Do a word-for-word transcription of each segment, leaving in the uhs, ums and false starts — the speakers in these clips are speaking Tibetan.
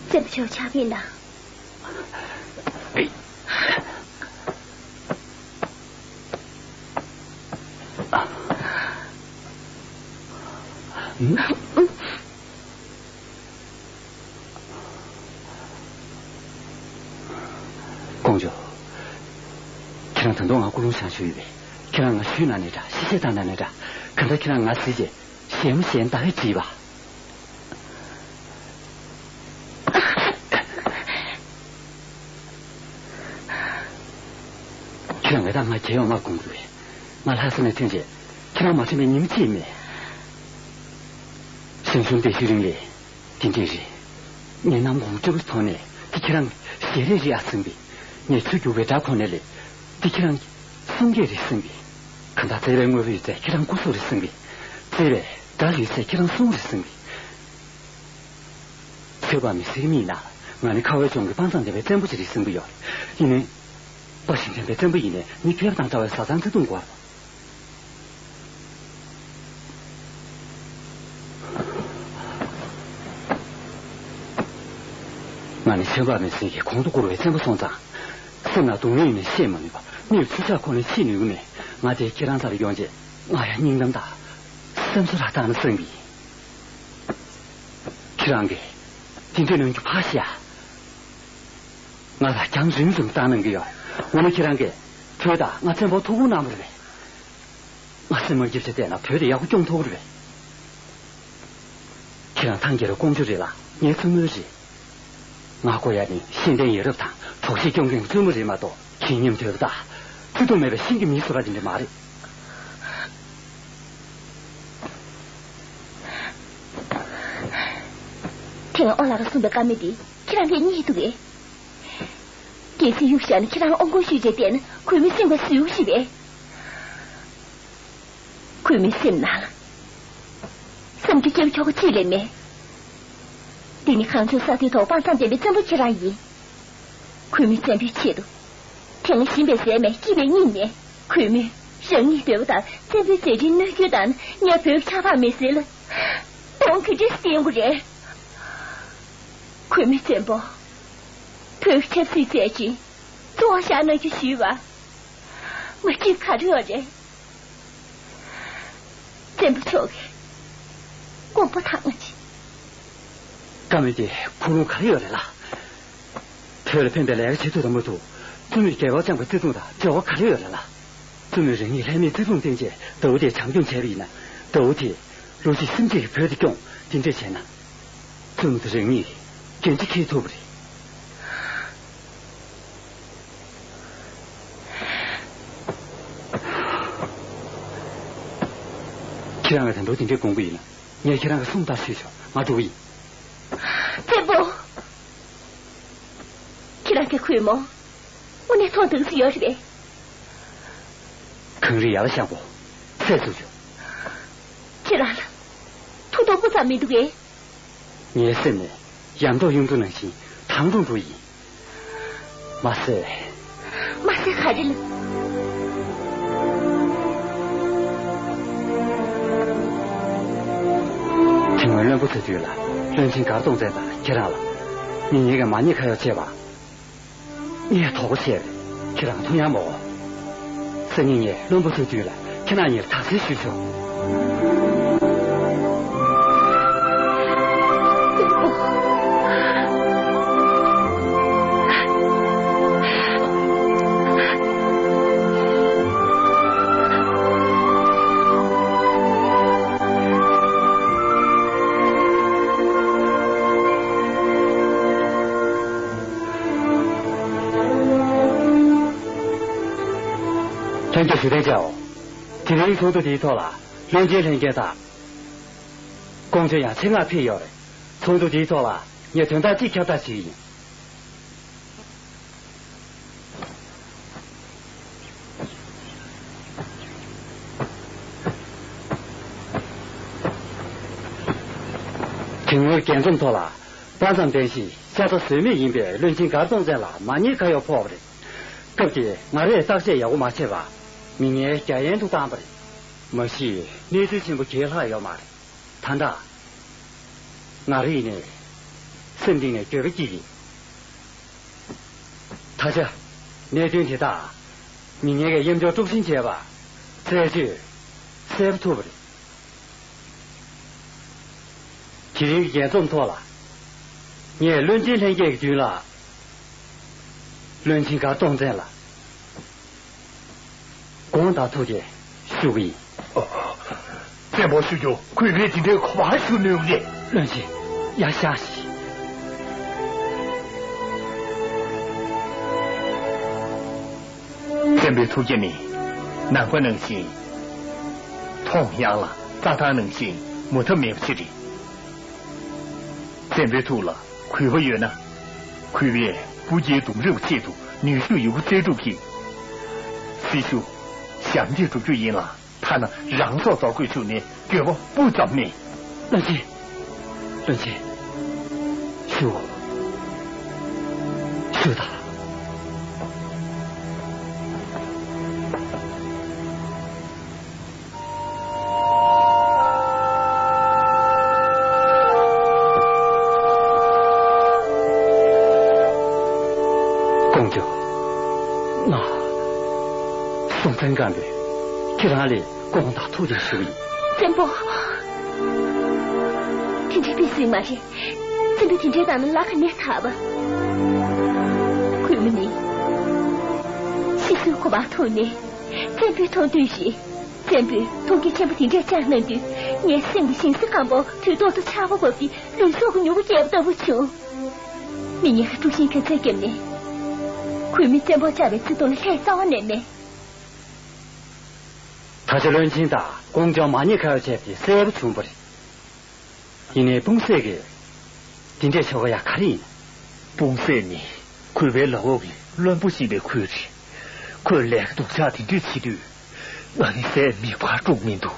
བཙན་པོ་མཆོག་ཕྱག་ཕེབས་གནང་། ཀོང་ཇོ། ཁྱེད་རང་ད་དུང་ང་ཀུན་སློང་བྱང་ཆུབ་ཡོད་པས། ཁྱེད་རང་ང་ཤུལ་ན་ནས་འདྲ། ཤི་ཤེས་དང་ན་ནས་འདྲ། གང་ལྟར་ཁྱེད་རང་ང་གཟིགས་རྗེས་ཞལ་མོ་གཞན་དག་གིས་བྲིས་པ། ཁྱེད་རང་ངས་ད་ང་རྒྱལ་ཡོང་མར་དགོངས་འདུག་ང་ལྷ་ས་ནས་ཐོན་རྗེས་ཁྱེད་རང་མ་དྲན་པའི་ཉིན་མོ་གཅིག་མེད། ཞང་ཞུང་བདེ་ཤུལ་རིང་ལས། དེ་འདྲས་རེད། ངས་ནམ་གུང་སྤྲོ་པོའི་ཐོག་ནས་དེ་ཁྱེད་རང་ཞལ་རས་རིག་ཨ་ཟིན་པས། ངས་ཆུ་རྒྱུག་པའི་སྒྲ་གོ་ནས་ལས། དེ་ཁྱེད་རང་གསུང་སྐད་རེད་ཟིན་པས། གང་ལྟར་བརྩེ་བའི་དངོས་པོ་ཡོད་ཚད་ཁྱེད་རང་སྐུ་གཟུགས་རེད་ཟིན་པས། བརྩེ་བའི་སྒྲ་ཡོད་ཚད་ཁྱེད་རང་གསུང་རེད་ཟིན་པས། ཚོད་དཔག་མི་སྲིད་མི་ཡིན་ན། ང་ནི་ཁ་བའི་ལྗོངས་ཀྱི་དཔའ་མཛངས་ལྡན་པའི་བཙན་པོ་ཅིག་རེད་ཟིན་པ་ཡོད། ཡིན་ནའི། དཔའ་ཞིང་བརྟན་པའི་བཙན་པོ་ཡིན་ནའི་མི་ཕལ་པ་དང་འདྲ་བའི་བཟའ་ཚང་བརྩེ་དུང་དགོས། ང་ནི་ཚོད་དཔག་མི་སྲིད་ཀྱི་གོང་དུ་བཀུར་བའི་བཙན་པོ་སོང་ཙང་། སེམས་ལ་སྡུག་བསྔལ་ཡིན་ནའི་བཤད་མ་ནུས་པ། མིར་ཚུར་ཕྱག་འཁོར་ནས་ཕྱིན་ནུས་ཀྱི་མེད། ང་དེ་ཁྱེད་རང་རྩ་ལ་ཡོང་རྗེས་ང་ཡང་སྙིང་གཏམ་དང་སེམས་གསོ་ར་བཏང་ན་བསམ་གི། ཁྱེད་རང་གིས་དེ་འདྲའི་ནང་གི་ཕ་ཤི་ཡ། ང་ལ་རྒྱང་རིང་རིང་བཏང་གནང་གི་ཡོད། འོ་ན་ཁྱེད་རང་གིས་བོད་དང་ང་བཙན་པོར་ཐུགས་ཁུར་གནང་བ་རེད་པས། ང་སེམས་མ་སྐྱིད་ཆ་བལྟས་ན་བོད་དེ་ཡག་པོ་སྐྱོང་ཐུབ་ཀྱི་རེད་པས། ཁྱེད་རང་ཐང་རྒྱལ་རབས་ཀོང་ཇོ་རེད་ལ་ངའི་བཙུན་མོ་རེད། ང་ཀོ་ཡ་ནི་ཤེས་ལྡན་ཡ་རབས་དང་གྲོགས་ཤིག་སྐྱོང་མཁན་གྱི་བཙུན་མོ་རེད་མ་གཏོགས་ཁྱེད་མཉམ་དུ་ད་བརྩེ་དུང་མེད་པའི་ཤིང་གི་མི་བཟོ་ར་དེ་འདྲ་མ་རེད། དེ་སྔ་ཨོ་ལགས་ཀྱིས་གསུངས་པའི་བཀའ་མོལ་འདི་ཁྱེད་རང་གིས་རྙེད་འདུག་གས། གལ་སྲིད་གཡུག་བཞག་ན་ཁྱེད་རང་ཨོ་མགོ་གཞུས་རྗེས་བལྟས་ན་གུས་མོའི་སེམས་ཁ་ཟུག་ཞིག་པས། གུས་མོའི་སེམས་ནང་ལ་བསམ་རྒྱུ་སྐྱེ་བ་ཆོག་ག་གཅིག་ལས་མེད། འདི་ནི་གངས་ལྗོངས་ས་མཐོའི་ཐོག་དཔའ་མཛངས་ལྡན་པའི་བཙན་པོ་ཁྱེད་རང་ཡིན། གུས་མོའི་བཙན་པོའི་ཆེད་དུ། དེ་སྔ་ཞིམ་པའི་ཟས་མེད་སྐྱིད་པའི་གཉིད་མེད། གུས་མོས་རང་ཉིད་འདོད་པ་ལྟར་བཙན་པོའི་མཛད་འཕྲིན་གནང་རྒྱུ་དང་ངས་བོད་ཕྱག་འཕངས་མི་སྲིད་ལ། གདོང་གི་འདྲེ་སྟེང་གུ་རེད། གུས་མོས་བཙན་པོ། བོད་ཆབ་སྲིད་མཛད་འཕྲིན་གཙོ་བོ་བཞག་གནང་རྒྱུ་ཞུས་པ། མ་ཁྲིད་ག་རེ་ཡོད་རེད། བཙན་པོ་མཆོག་གིས་དགོངས་པ་དག་གནང་ཅིག་ཀ་མེད་དེ་ཁུངས་ལུང་ག་རེ་ཡོད་རེད་ལ། བོད་ལ་ཕན་པའི་ལས་ཀ་བྱེད་ཐུབ་དང་མ་ཐུབ། བཙུན་མོས་རྒྱལ་བ་བསྐྱངས་པའི་བརྩེ་དུང་དང་འབྲེལ་བ་ག་རེ་ཡོད་རེད་ལ། བཙུན་མོས་རང་ཉིད་ལྷད་མེད་བརྩེ་དུང་བསྟན་རྗེས་ཟླ་བོ་དེ་བྱམས་སྐྱོང་བྱས་པ་ཡིན་ན། ཟླ་བོ་དེས་ལོ་གཅིག་སེམས་ཅན་གྱི་བོད་དེ་སྐྱོང་། དེ་འདྲས་བྱས་ན། བཙུན་མོ་དེ་རང་ཉིད་འགན་འཁྲི་འཁྱེར་ཐུབ་པ་རེད། ཁྱེད་རང་གིས་ད་དུང་དེ་འདྲའི་དགོངས་པ་ཡིན་ན། ངས་ཁྱེད་རང་གི་གསུང་ལྟར་བྱེད་ཆོག་ང་འགྲོ་གི་ཡིན། བཙན་པོ། ཁྱེད་རང་གི་གུས་མོ། དངོས་གནས་མཐོང་ཐུབ་ཀྱི་ཡོད་རེད་པས། གངས་རི་ཡར་བཞེངས་པོ། ཚད་བཙུགས་ཆོག་ཁྱེད་རང་ལ་ཐུགས་དོགས་སྤུ་ཙམ་མི་འདུག་གས། ངའི་སེམས་ནས་ཡང་ཐོག་གཡུ་འབྲུག་ནང་བཞིན་དྭངས་ཀྲུང་ཀྲུང་ཡིན། མ་ཟད། མ་ཟད་ག་རེ་ལ། དེ་སྔོན་བློན་པོ་ཚོའི་དུས་ལ་བློན་ཆེན་མགར་སྟོང་བཙན་དང་ཁྱེད་རང་ལ། མི་ངན་གྱི་མ་ཉེས་ཁ་གཡོག་བྱས་པ། ངས་དོགས་པ་བྱས་པས་ཁྱེད་རང་ཐུགས་ཡངས་མ་དགོས། སང་ཉིན་ངས་བློན་པོ་ཚོའི་མདུན་ལ་ཁྱེད་རང་གཉིས་ལ་དག་སེལ་ཞུས་ཆོག་ལྷན་རྒྱས་ཞུ་གཏན་བྱའོ། དེ་རིང་ཚོགས་འདུ་འདིའི་ཐོག་ལ་བློན་ཆེན་ལྷན་རྒྱས་དང་། ཀོང་ཇོ་ཡང་ཆེད་མངགས་ཕེབས་ཡོད་རེད། ཚོགས་འདུ་འདིའི་ཐོག་ལ་ངས་དོན་དག་གཅིག་ཁྱབ་བསྒྲགས་བྱེད་ཀྱི་ཡིན། དེ་སྔོན་རྒྱས་འཛོམས་ཐོག་ལ་དཔའ་མཛངས་ལྡན་ཞིང་ཤ་ཚ་ཟོལ་མེད་ཡིན་པའི་བློན་ཆེན་མགར་སྟོང་བཙན་ལ་མ་ཉེས་ཁ་གཡོག་ཕོག་པ་རེད། སྐབས་དེར་ང་རས་བརྟག་དཔྱད་ཡག་པོ་མ་བྱས་པར་མི་ངན་རྒྱ་ཡན་དུ་བཏང་པ་རེད། མ་གཞི་གནས་ཚུལ་ཆེན་པོ་གང་ཡང་ལྷག་ཡོད་མ་རེད། ད་ལྟ། ང་རང་ཡིན་ནའི། སེམས་གཏིང་ནས་འགྱོད་པ་སྐྱེས་ཀྱི། ད་ཆ་གནད་དོན་དེ་དག་མི་ངན་གྱིས་གཡམ་ཆོག་དཀྲུག་ཤིང་བྱས་པ་རྩད་གཅོད་གསལ་པོ་ཐུབ་པ་རེད། དེ་རིང་གི་རྒྱས་འཛོམས་ཐོག་ལ། ངས་བློན་ཆེན་ལྷན་རྒྱས་ཀྱི་མདུན་ལ། བློན་ཆེན་མགར་སྟོང་བཙན་ལ་དགོངས་དག་ཐུགས་རྗེ་ཞུ་གི་ཡིན། བཙན་པོ་ཞུ་རྒྱུ་གུས་པས་དེ་འདྲའི་གོ་བ་ཞུ་ནུས་རེད། བློན་ཆེན། ཡར་བཞེངས་ཤིག། བཙན་པོའི་ཐུགས་རྒྱ་ནི་ནམ་མཁའ་ནང་བཞིན། མཐོང་ཡངས་ལ་རྩྭ་ཐང་ནང་བཞིན་མུ་མཐའ་མེད་པ་ཅིག་རེད། བཙན་པོའི་ཐུགས་ལ་གུས་པ་ཡོད་ན། གུས་པས་སྤུ་རྒྱལ་གདུང་རབས་ཆེད་དུ་ནུས་ཤུགས་ཡོད་རྒུ་རྩལ་སྤྲུགས་ཀྱིས་སྲི་ཞུ་ཞབས་འདེགས་སྒྲུབ་རྒྱུ་ཡིན་ལ། ཐ་ན་རང་སྲོག་དོར་དགོས་བྱུང་ནའི་འགྱོད་པ་སྤུ་ཙམ་མེད། བློན་ཆེན། བློན་ཆེན། ཞུ། ཞུ་དང་། ཀོང་ཇོ། ང་སྲོང་བཙན་སྒམ་པོས་ཁྱེད་རང་ལ་དགོངས་དག་ཐུགས་རྗེ་ཞུ་གི་ཡིན། བཙན་པོ། དེ་འདྲའི་དཔེ་སྲིད་མ་རེད། བཙན་པོས་དེ་འདྲའི་བཏང་ན་ལ་ཁ་ནས་ཐར་བ། གུས་མོ་ནི་སྲི་ཞུའི་གོ་བ་ཐོག་ནས་བཙན་པོའི་མཐོང་ཐོས་ཤིག། བཙན་པོས་མཐོང་རྒྱ་ཆེན་པོ་དེ་འདྲ་བཅར་གནང་དུས། ངའི་སེམས་ཀྱི་ཞིང་ས་སྐམ་པོ་དུས་ཐོག་ཏུ་ཆར་པ་བབས་ཏེ་ལུས་སྲོག་གི་མྱུ་གུ་རྒྱས་པ་ལྟ་བུ་བྱུང་། མི་ངན་གྱིས་དཀྲུག་ཤིང་ག་ཚད་བརྒྱབ་ནས། གུས་མོས་བཙན་པོ་བཅར་བའི་བརྩེ་དུང་ལ་ལྷད་རྩ་བ་ནས་མེད། ད་ཆ་བློན་ཆེན་དང་ཀོང་ཇོ་མ་ཉེས་ཁ་ཡོག་བྱས་པ་དེ་གསལ་པོ་བྱུང་བ་རེད། ཡིན་ནའི་སྤུངས་སད་ཀྱིས་དེ་འདྲས་ཆོ་ག་ཡག་ག་རེ་ཡིན། སྤུངས་སད་ནི་གུས་པའི་ལག་འོག་གི་བློན་པོ་ཞིག་པའི་ཁུལ་རེད། ཁོས་ལས་ཀ་སྡུག་ཅག་དེ་འདྲས་བྱེད་དུས། ང་ནི་ཟས་མིད་པར་དཀྲུག་མི་འདུག།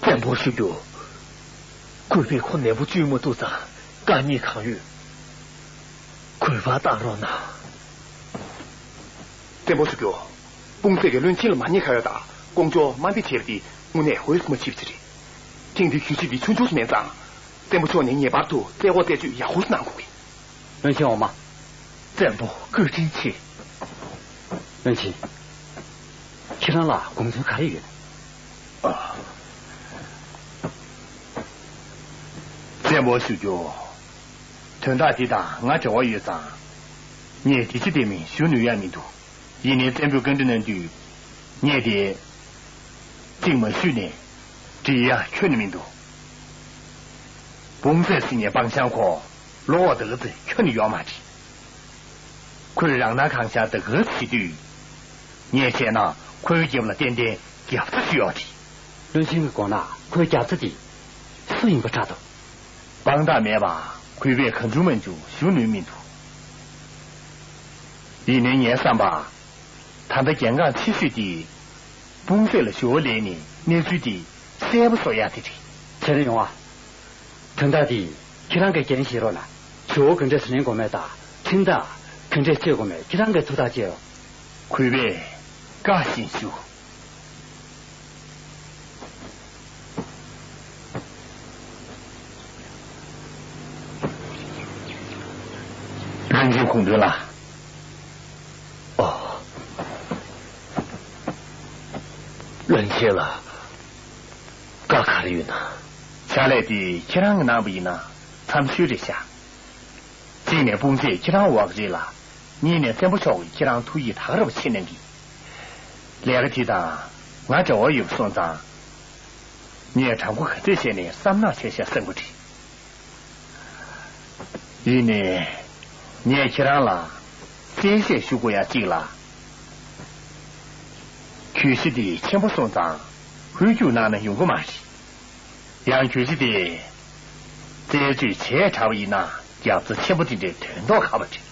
བཙན་པོ་ཞུ་རྒྱུ། གུས་པས་ཁོ་ནད་འབུ་བཅོས་མ་ཐུབ་ཙང་དཀའ་ངལ་གང་ཡོད། གུས་པར་བཏང་རོགས་གནང་། བཙན་པོ་ཞུ་རྒྱུ། སྤུངས་སད་ཀྱིས་བློན་ཆེན་ལ་མ་ཉེས་ཁ་ཡོག་དང་ཀོང་ཇོ་དམའ་འབེབས་བྱས་པ་འདི་དངོས་གནས་འོས་སུ་མ་མཆིས་པ་ཅིག་རེད། ཐེངས་འདིའི་གྱོད་གཞི་འདི་ཆུང་ཆུང་ཞིག་མིན་ཙང་། བཙན་པོ་མཆོག་ནས་ངེས་པར་དུ་བཙན་འོག་རྩད་གཅོད་ཡག་པོ་ཞིག་གནང་དགོས་ཀྱི། བློན་ཆེན་འོག་མ། བཙན་པོ་བཀའ་དྲིན་ཆེ། བློན་ཆེན། ཁྱེད་རང་ལ་དགོངས་ཚུལ་ག་རེ་ཡོད། ཨ། བཙན་པོ་ཞུ་རྒྱུ། དོན་དག་འདི་དང་ང་འབྲེལ་བ་ཡོད་ཙང་། ངས་འདི་ཕྱི་བདེ་མིན་ཞུ་ནུས་ཡ་མི་འདུག། ཡིན་ནའི་བཙན་པོས་བཀའ་འདྲི་གནང་དུས། ངས་དེ་གཅིག་མ་ཞུས་ནས་འདྲི་ཡ་ཁྱོན་ནས་མི་འདུག། སྤུངས་སད་ཟེར་མཁན་སྤང་བྱང་ཁོ་བློ་ཁོག་དེ་ག་ཚོད་ཁྱོན་ནས་ཡོད་མ་རེད། ཁོས་རང་སྣང་གང་ཤར་དེ་ག་བྱེད་དུས། ངས་བྱས་ན་ཁོའི་རྒྱབ་ལ་ཏན་ཏན་རྒྱབ་རྩ་ཞིག་ཡོད་རེད། བློན་ཆེན་གྱི་དགོངས་ན་ཁོའི་རྒྱབ་རྩ་དེ་སུ་ཡིན་པ་དྲག་འདུག། དཔང་རྟགས་མེད་པ་གུས་པས་གང་བྱུང་མང་བྱུང་ཞུ་ནུས་མི་འདུག། ཡིན་ནའི་ངའི་བསམ་པ། ད་ལྟ་གལ་འགངས་ཆེ་ཤོས་དེ། སྤུངས་སད་ལ་ཞུ་བ་ལེན་ནས་གནས་ཚུལ་དེ་གསལ་པོ་བཟོ་ཡག་དེ་རེད། ཚེ་རིང་ཡོང་ཨ། དོན་དག་དེ་ཁྱེད་རང་གིས་འགན་བཞེས་རོགས་གནང་། ཞུ་བ་ག་འདྲས་ལེན་དགོས་མེད་དང་ཁྲིམས་ཐག་ག་འདྲས་གཅོད་དགོས་མེད་ཁྱེད་རང་གིས་ཐུགས་ཐག་བཅད་རོགས། གུས་པས་བཀའ་བཞིན་ཞུ། བློན་ཆེན་ཁུངས་འདུན་ལ། ཨོ། བློན་ཆེན་ལ་བཀའ་ག་རེ་ཡོད་ན། ཕྱག་ལས་དེ་ཁྱེད་རང་གིས་གནང་བ་ཡིན་ན་འཚམས་ཤོས་རེད་ཤག། གཅིག་ནས་སྤུངས་སད་ཁྱེད་རང་འོག་རེད་ལ། གཉིས་ནས་བཙན་པོ་མཆོག་གིས་ཁྱེད་རང་ཐུགས་ཡིད་ཐག་རབ་ཆེ་གནང་གི། ལས་ཀ་དེ་དང་ང་འབྲེལ་བ་ཡོད་པ་སོང་ཙང་། ངས་དྲང་པོ་ག་ཚོད་བྱས་ནས་བསམ་ནག་བྱས་ཤག་བསམ་གི་རེད། ཡིན་ནའི། ངས་ཁྱེད་རང་ལ་གསལ་བཤད་ཞུ་དགོས་ཡ་གཅིག་ལ། གྱོད་གཞི་འདི་ཆེན་པོ་སོང་ཙང་ཧོལ་རྒྱུག་གནང་ན་ཡོང་གི་མ་རེད། ཡང་གྱོད་གཞི་དེ་རྩད་གཅོད་བྱས་དྲགས་པ་ཡིན་ན་རྒྱབ་རྩ་ཆེན་པོ་དེ་འདྲའི་དོན་ཐོག་ཁ་བ་འགྲིག།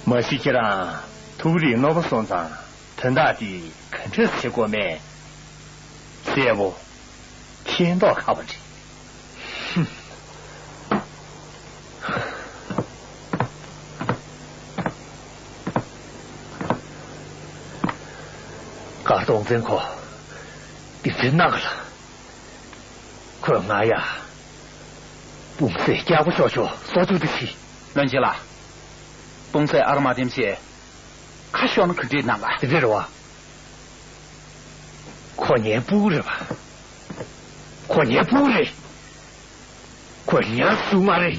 མ་གཞི་ཁྱེད་རང་ཐུགས་རིག་རྣོ་པོ་སོང་ཙང་དོན་དག་འདི་ག་འདྲས་བྱེད་དགོས་མེད་གསལ་པོ་མཁྱེན་མདོག་ཁ་བ་འགྲིག། མགར་སྟོང་བཙན་ཁོ་འདི་འདྲའི་གནག་ལ། ཁོས་ང་ཡ་ སྤུངས་སེ་སྐྱག་པ་ཤོར་ཤོར་སོ་བཅུག་དེ་ཤི། བློན་ཆེན་ལགས། སྤུངས་སེ་ཨར་མ་དེམ་ཆེ། ཁ་ཤོར་ན་ག་འདྲས་གནང་ག། དེ་འདྲས་རེད་བ། ཁོ་ངའི་སྤུ་གུ་རེད་བ། ཁོ་ངའི་སྤུ་གུ་རེད། ཁོ་ངའི་སྲུང་མ་རེད།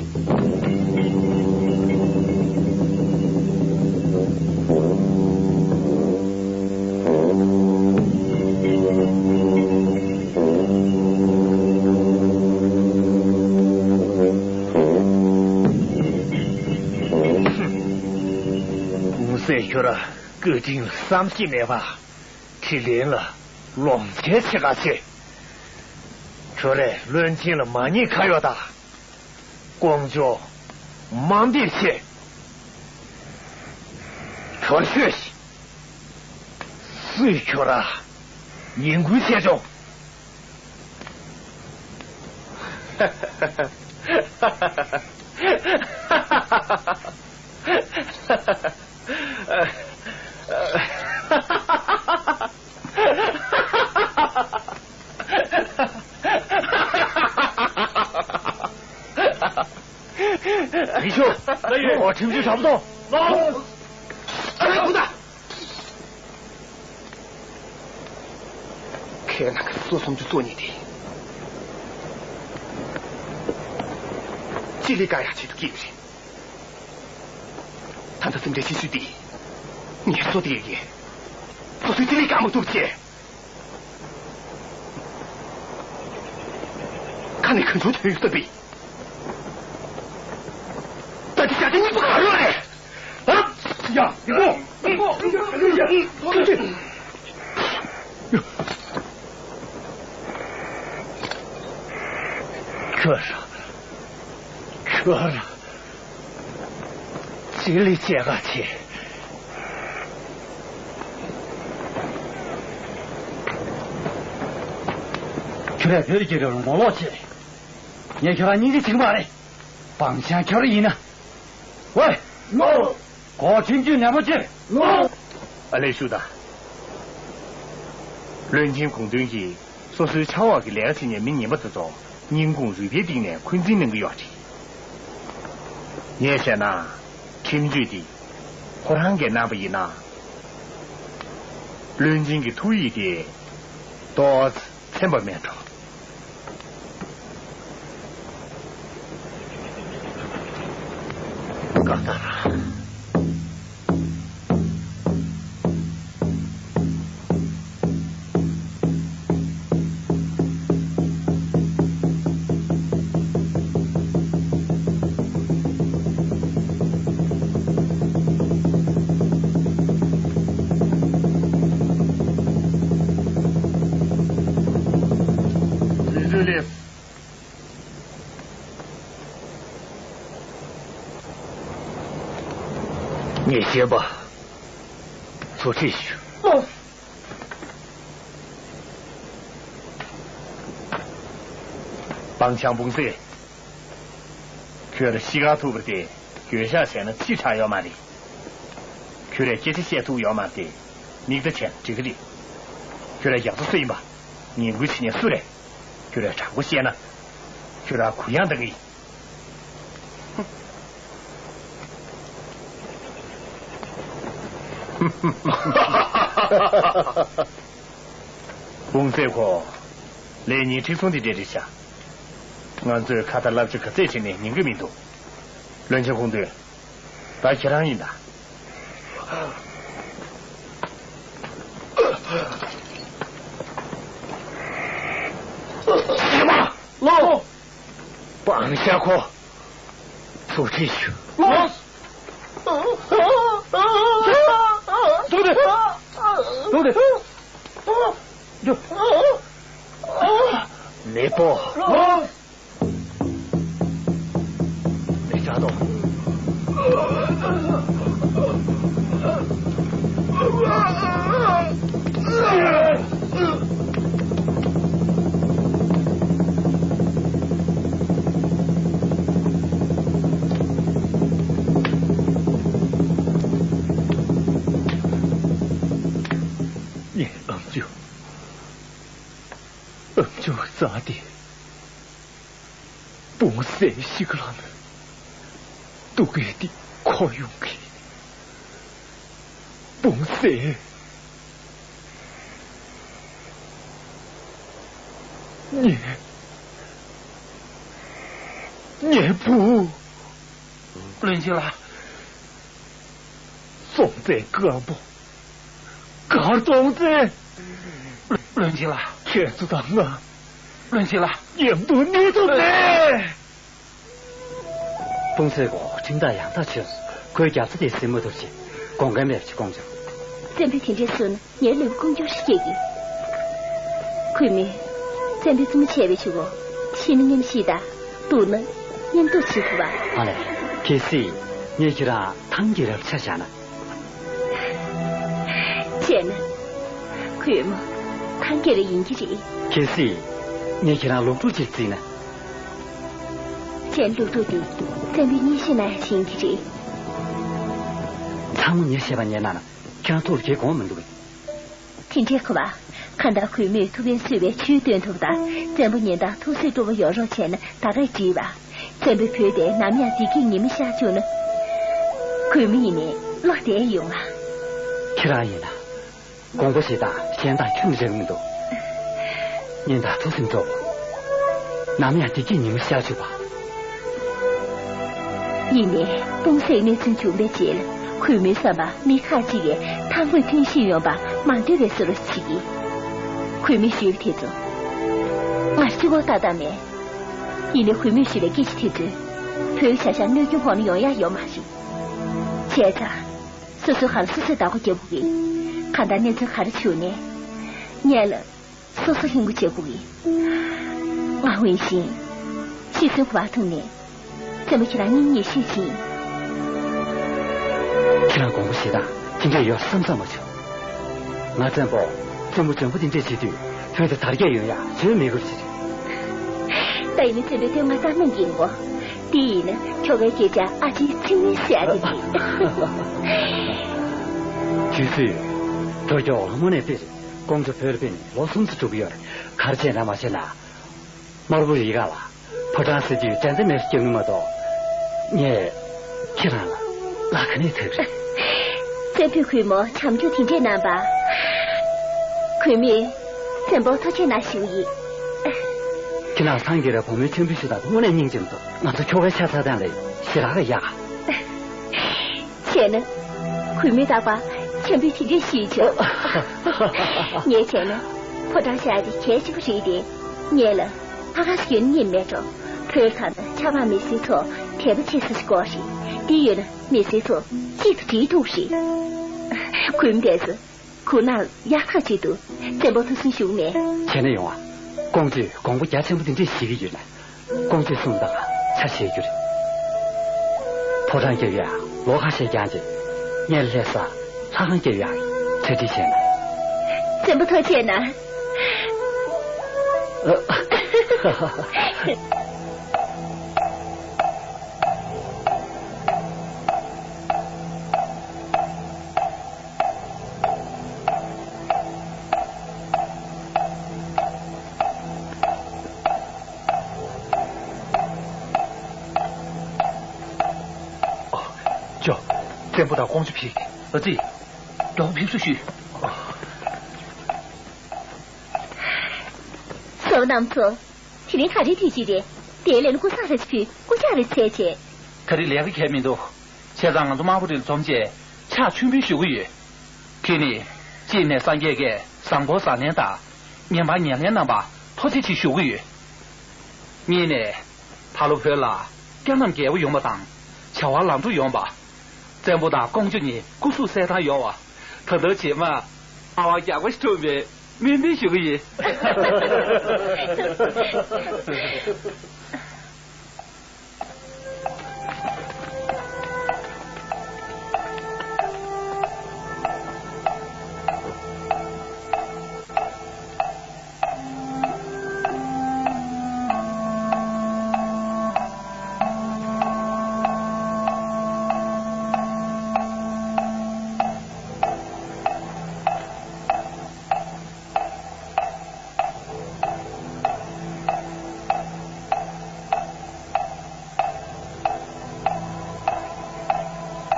ཀུང་སེ་ཁྱོད་ར་བཀའ་དྲིན་ལ་བསམ་གྱིས་མེད་པ། དྲིན་ལན་ལ་ལོངས་སྤྱོད་བྱེད་ག་ཆེ། ཁྱོད་རས་བློན་ཆེན་ལ་མ་ཉེས་ཁ་གཡོག་དང་། ལྐོག་འཇོག་དམའ་འབེབས་བྱེད། ཁྱོད་ཤོད་ཤིག་སུས་ཁྱོད་ར་ངན་སྐུལ་བྱས་བྱུང་། ལི་ཤོ། ལགས་ཡོད། ཁྲིམས་གཅོད་དྲག་པོ་གཏོང་། ལགས། ཨ་ལས་ཁུངས་ད། ཁྱེད་རང་གི་སོ་སོ་མཇུག་རྫོགས་ཉིན་དེ། ཅི་ལི་དཀའ་ཡག་ཆེད་དུ་སྐྱེས་པ་རེད། ད་ལྟ་སེམས་ཁྲལ་ཆེ་ཤོས་དེ། ངའི་སོ་དེ་ཡིན། སོ་སོའི་ཅི་ལི་དཀའ་མ་ཐུབ་ཆེ། ཁ་ནས་གང་བྱུང་ཐོན་ཡོད་ས་པི། ད་ཅི་བྱ་ཆ་གཉིས་པོ་ག་རེ་རེད། ཨ། ཡ། ཡ། ཁྱོད་ར། ཁྱོད་ར། ཅི་ལི་བྱེད་ག་ཆེ། ཁྱོད་ར་བོད་ཀྱི་རིགས་ལ་ངོ་ལོག་བྱེད། ངས་ཁྱོད་ར་སྙིང་རྗེ་བྱེད་ཀྱི་མ་རེད། སྤང་བྱང་ཁྱོད་ར་ཡིན་ན། ཝེ། ལོ། གོ་ཁྲིམས་གཅོད་ནན་པོ་བྱེད། ལོ། ཨ་ལས་ཞུ་ད། བློན་ཆེན་གུང་སྟོན་གྱིས་སོ་སོའི་ཕྱག་འོག་གི་ལས་ཀ་བྱེད་མཁན་མི་ངན་པ་དེ་ཚོ་སྙིང་ཁུང་རུས་པའི་གཏིང་ནས་འཁོན་འཛིན་གནང་གི་ཡོད་རེད། ངས་བཤད་ན། ཁྲིམས་གཅོད་འདི་ཁོ་རང་གིས་གནང་བ་ཡིན་ན། བློན་ཆེན་གྱི་ཐུགས་ཡིད་དེ་ཏོག་ཙམ་ཚིམ་པ་མེད་འགྲོ། ཀ་ཏར། ངས་བཤད་པ་ཚོ་ཁྲིད་ཞུ། སྤང་བྱང་སྤུངས་སེ། ཁྱོད་ར་གཤིས་ཀ་ཐུབ་པ་དེ་འགྱོད་བཤགས་བྱས་ན་ཅི་དྲག་ཡོད་མ་རེད། ཁྱོད་རས་སྐད་ཆ་བཤད་ཐུབ་ཡོད་མ་རེད། མིག་ལྟ་བྱས་ན་འགྲིག་གི་རེད། ཁྱོད་ར་རྒྱག་ས་སུ་ཡིན་པ། ངན་སྐུལ་བྱེད་མཁན་སུ་རེད། ཁྱོད་ར་དྲང་པོ་བཤད་ན། ཁྱོད་ར་གུ་ཡངས་གཏང་གི་ཡིན། སྤུངས་སེ་ཁོ། ལས་ཉིན་ཁྲིག་སོང་དེ་འདྲས་རེད་ཤག་ང་ཚོས་ཁ་ཏ་བསླབ་བྱ་ག་ཚད་བྱས་ནས་ཉན་གི་མི་འདུག་བློན་ཆེན་ཁུངས་སྟོན། ད་ཁྱེད་རང་ཡིན་ད། ལོ། སྤང་བྱ་ཁོ། ཚོ་ཁྲིད་ཞུ། ལོ། འདུག་སྟེ། འདུག་སྟེ། མེས་པོ། ལོ། མེ་བྱ་དོ། ངའི་ཨམ་ཅོག་ཨམ་ཅོག་རྩ་དེ། སྤུན་སྲས་ཤི་ཁ་ལ་ན་སྡུག་སྐད་འདི་གོ་ཡོང་གི། སྤུན་སྲས། ངའི་ངའི་བུ། བློན་ཆེན་ལགས། སྲོང་བཙན་སྒམ་པོ། མགར་སྟོང་བཙན། བློན་ཆེན་ལགས། ཁྱེད་ཚོ་དང་ང་། བློན་ཆེན་ལགས། མཉམ་དུ་གནས་ཐུབ་མེད། སྤུན་སྲས་ཁོ་ཁྲིམས་ཐག་ཡང་དག་ཆོད་སོང་། ཁོའི་རྒྱབ་རྩ་དེ་ཟིན་མ་ཐུབ་ཅིག་དགོངས་འགལ་མེད་པ་ཅིག་སྐོང་ཆོག་བཙན་པོས་དེ་འདྲས་གསུངས་ན་ངའི་ལུས་པོ་ཀུན་འཁྱོར་ཞིག་སྐྱེ་གི། གུས་མོས། བཙན་པོའི་བཙུན་མོ་བྱས་པའི་ཕྱིར་རོ། ཤི་ན་མཉམ་ཤི་དང་། སྡུག་ན་མཉམ་སྡུག་བྱེད་དགོས་པ། ཨ་ལས། གལ་སྲིད་ངས་ཁྱེད་རང་ཐང་རྒྱལ་རབས་ཆ་བཞག་ན། བྱས་ན། གུས་མོ། ཐང་རྒྱལ་རབས་ཡིན་གྱི་རེད། གལ་སྲིད་ངས་ཁྱེད་རང་ལོག་འགྲོ་ཅིག་བརྩིས་ན། བཙན་ལུགས་ཐུག་དེ་བཙན་པོའི་མཉེས་གཤིན་ན་ཡང་ཤེས་ཀྱི་རེད། ཚང་མ་ངས་བཤད་པ་ཉན་ན་ན་ཁྱེད་རང་ཐུགས་ལ་གལ་དགོངས་མི་འདུག་གས། དེ་འདྲས་གོ་བ། གང་ལྟར་གུས་མོས་ཐུབ་པས་གསོས་པའི་ཆོས་སྟོན་ཐུབ་དང་བཙན་པོ་ཉེན་བརྡ་ཐུགས་སྲས་སྤྲོ་པོ་ཡོང་རོགས་བྱས་ན་ད་གས་འགྲིག་པ། བཙན་པོའི་བུ་དེ་ནམ་ཡང་བདེ་སྐྱིད་ཉི་མ་ཤར་བཅུག་ན། གུས་མོ་ཡིན་ནའི་བློ་བདེ་ཡོང་ང་། ཁྱེད་རང་ཡིན་ན། དགོངས་པ་བཞེས་སྟངས་གཞན་དང་ཁྱོན་ནས་འདྲ་གི་མི་འདུག་ཉེན་བརྡ་ཐུགས་སེམས་སྤྲོ་པོ། ནམ་ཡང་བདེ་སྐྱིད་ཉི་མ་ཤར་བཅུག་པ། ཡིན་ནའི་སྤུན་སྲས་གནས་ཚུལ་བྱུང་བའི་རྗེས་ལ་གུས་མོའི་བསམ་པ་མི་ཁག་ཅིག་གིས་ཐང་པོས་ཐོན་ཤེས་ཡོང་པ་མ་འདོད་པའི་བཟོ་འདྲ་ཅིག་གིས། གུས་མོས་ཞུས་པ་དེ་ཚོ་ང་གཅིག་པོ་ཏག་ཏག་མེད། ཡིན་ནའི་གུས་མོས་ཞུས་པའི་སྐད་ཆ་དེ་ཚོས་བོད་ཀྱི་བྱ་གཞག་གནོད་སྐྱོན་ཕོག་ན་ཡོང་ཡག་ཡོད་མ་རེད། བྱས་ཙང་། སོ་སོའི་ཁ་ལ་སོ་སོས་བདག་པོ་རྒྱབ་དགོས་ཀྱི། གང་ལྟར་གནས་ཚུལ་ག་རེ་བྱུང་ནའི། སྔོན་ལ་སོ་སོ་ལྷིང་པོ་བྱེད་དགོས་ཀྱི། ང་འོན་ཞིང་ཤི་གསོན་གོ་བ་ཐུག་ནས་བཙན་པོ་ཁྱེད་རང་སྙིང་ཉེ་ཤོས་ཤིག་ཡིན། ཁྱེད་རང་དགོངས་པ་བཞེས་སྟངས་དེ་འདྲས་ཡོད་བསམ་བསམ་མ་བྱུང་། ང་བཙན་པོ་བཙུན་མོ་འཇོན་པོ་དེ་འདྲས་བྱེད་དུས་བོད་དུ་དར་རྒྱས་ཡོང་ཡག་བྱེད་མི་དགོས་ཞིག་རེད། ད་ཡིན་ན་བཙན་པོའི་དོན་ང་ལྟར་སྣང་གི་ཡིན་གོ། དེ་ཡིན་ན་ཁྱོ་གའི་སྐད་ཆ་ཨ་ཅེའི་ཚིག་ངན་ཟེར་ཡ་དེ་རེད། དུས་ཚོད། དོ་ཅོག་ལ་དངོས་གནས་དཔེ་རེད། ཀོང་ཇོ་བོད་ལ་ཕེབས་ནས་ལོ་གསུམ་ཙམ་འགྲོ་གི་ཡོད་རེད། ག་རེ་བྱས་ན་མ་བྱས་ན། དམར་པོ་རི་སྒང་ལ་ཕོ་བྲང་ཟེར་རྒྱུའི་འགྲན་ཟླ་མེད་པ་རྒྱག་གི་མ་གཏོགས། ངས་ཁྱེད་རང་ལ་ལག་ག་ནས་ཐེབས་རེད། བཙན་པོས་གུས་མོ་བྱམས་སྐྱོང་དེ་འདྲས་གནང་བ། གུས་མོས་བཙན་པོར་ཐུགས་རྗེ་གནང་ཞུ་ཡིན། ཁྱེད་རང་སངས་རྒྱས་རའི་བུ་མོའི་མཆོད་འབུལ་ཞུ་སྟངས་དངོས་གནས་སྙིང་རྗེ་མི་འདུག་ང་ཚོ་ཁྱོ་གའི་ཤ་ཚ་སྟངས་ལས་ཞེ་དྲག་གི་ཡག་བྱས་ན། གུས་མོས་རྟག་པར་མཆོད་འབུལ་དེ་འདྲས་ཞུས་ཆོག་ངས་བྱས་ན། ཕོ་བྲང་བཞག་དེ་གལ་ཆེན་པོ་རེད་དེ། ངས་ལ། ཕ་ག་སུ་ཡོད་ན་ངས་མེད་འགྲོ། བོད་ལ་ད་ལྟ་ཆབ་འབངས་མི་སེར་ཚོ་དད་པ་ཆེ་ས་ཞིག་དགོས་རེད། དེ་ཡོད་ན་མི་སེར་ཚོ་གཅིག་ཏུ་སྒྲིལ་ཐུབ་རེད། གུས་མོ་དེ་ཚོ་གུ་ནང་ཡག་ཐག་ཆོད་འདུག་བཙན་པོར་ཐུགས་སུན་ཞུགས་མེད། བྱས་ན་ཡོང་ཨ། ཀོང་ཇོས་དགོངས་པ་རྒྱ་ཆེན་པོ་དེ་འདྲས་བཞེས་ཀྱི་ཡོད་ན། ཀོང་ཇོས་གསུངས་དང་ཆ་བཞག་རྒྱུ་རེད། ཕོ་བྲང་རྒྱབ་ཡ་ལོགས་ཀ་བཤད་རྐྱང་བྱས། ངས་ལྷ་ས་ལྷ་ཁང་རྒྱབ་ཡ་གྲ་སྒྲིག་བྱས་ན། བཙན་པོ་ཐུགས་རྗེ་གནང་། ཅོ། བཙན་པོ་དང་ཀོང་ཇོ་ཕེབས་ཀྱི། ཨ་ཙི། མགྱོགས་པོ་ཕེབས་བསུ་ཞུས། བཟོ་པ་རྣམ་ཚོ། དེ་རིང་ག་རེའི་དུས་ཚོད་རེད། དེ་ལས་ནི་ཀུ་སང་རེ་ཚེ་ཕུད་ཀུ་ཅག་རེ་ཚེ་བྱེད། ད་རེས་ལས་ཀ་གལ་མི་འདུག་བྱས་ཙང་ང་ཚོ་དམར་པོ་རིར་འཛོམས་བྱས་ཕྱག་མཆོད་འབུལ་ཞུ་གི་ཡོད། དེ་ནི་གཅིག་ནས་སངས་རྒྱས་ཀྱིས་བཟང་པོ་བཟང་ལན་དང་ངན་པ་ངན་ལན་གནང་བར་ཐུགས་རྗེ་ཆེ་ཞུ་གི་ཡོད། གཉིས་ནས་ད་ལོ་བོད་ལ་སྐྱ་རྣམས་རྒྱལ་པོ་ཡོང་བ་དང་བྱ་བ་ལམ་འགྲོ་ཡོང་བ། བཙན་པོ་དང་ཀོང་ཇོ་གཉིས་སྐུ་གཟུགས་གསལ་ཐང་ཡོད་བ། ད་ལྟ་རྗེས་མ་ཨ་བ་རྒྱགས་པ་ཞིག་ཐུབ་པའི་སྨོན་འདུན་ཞུ་གི་ཡིན།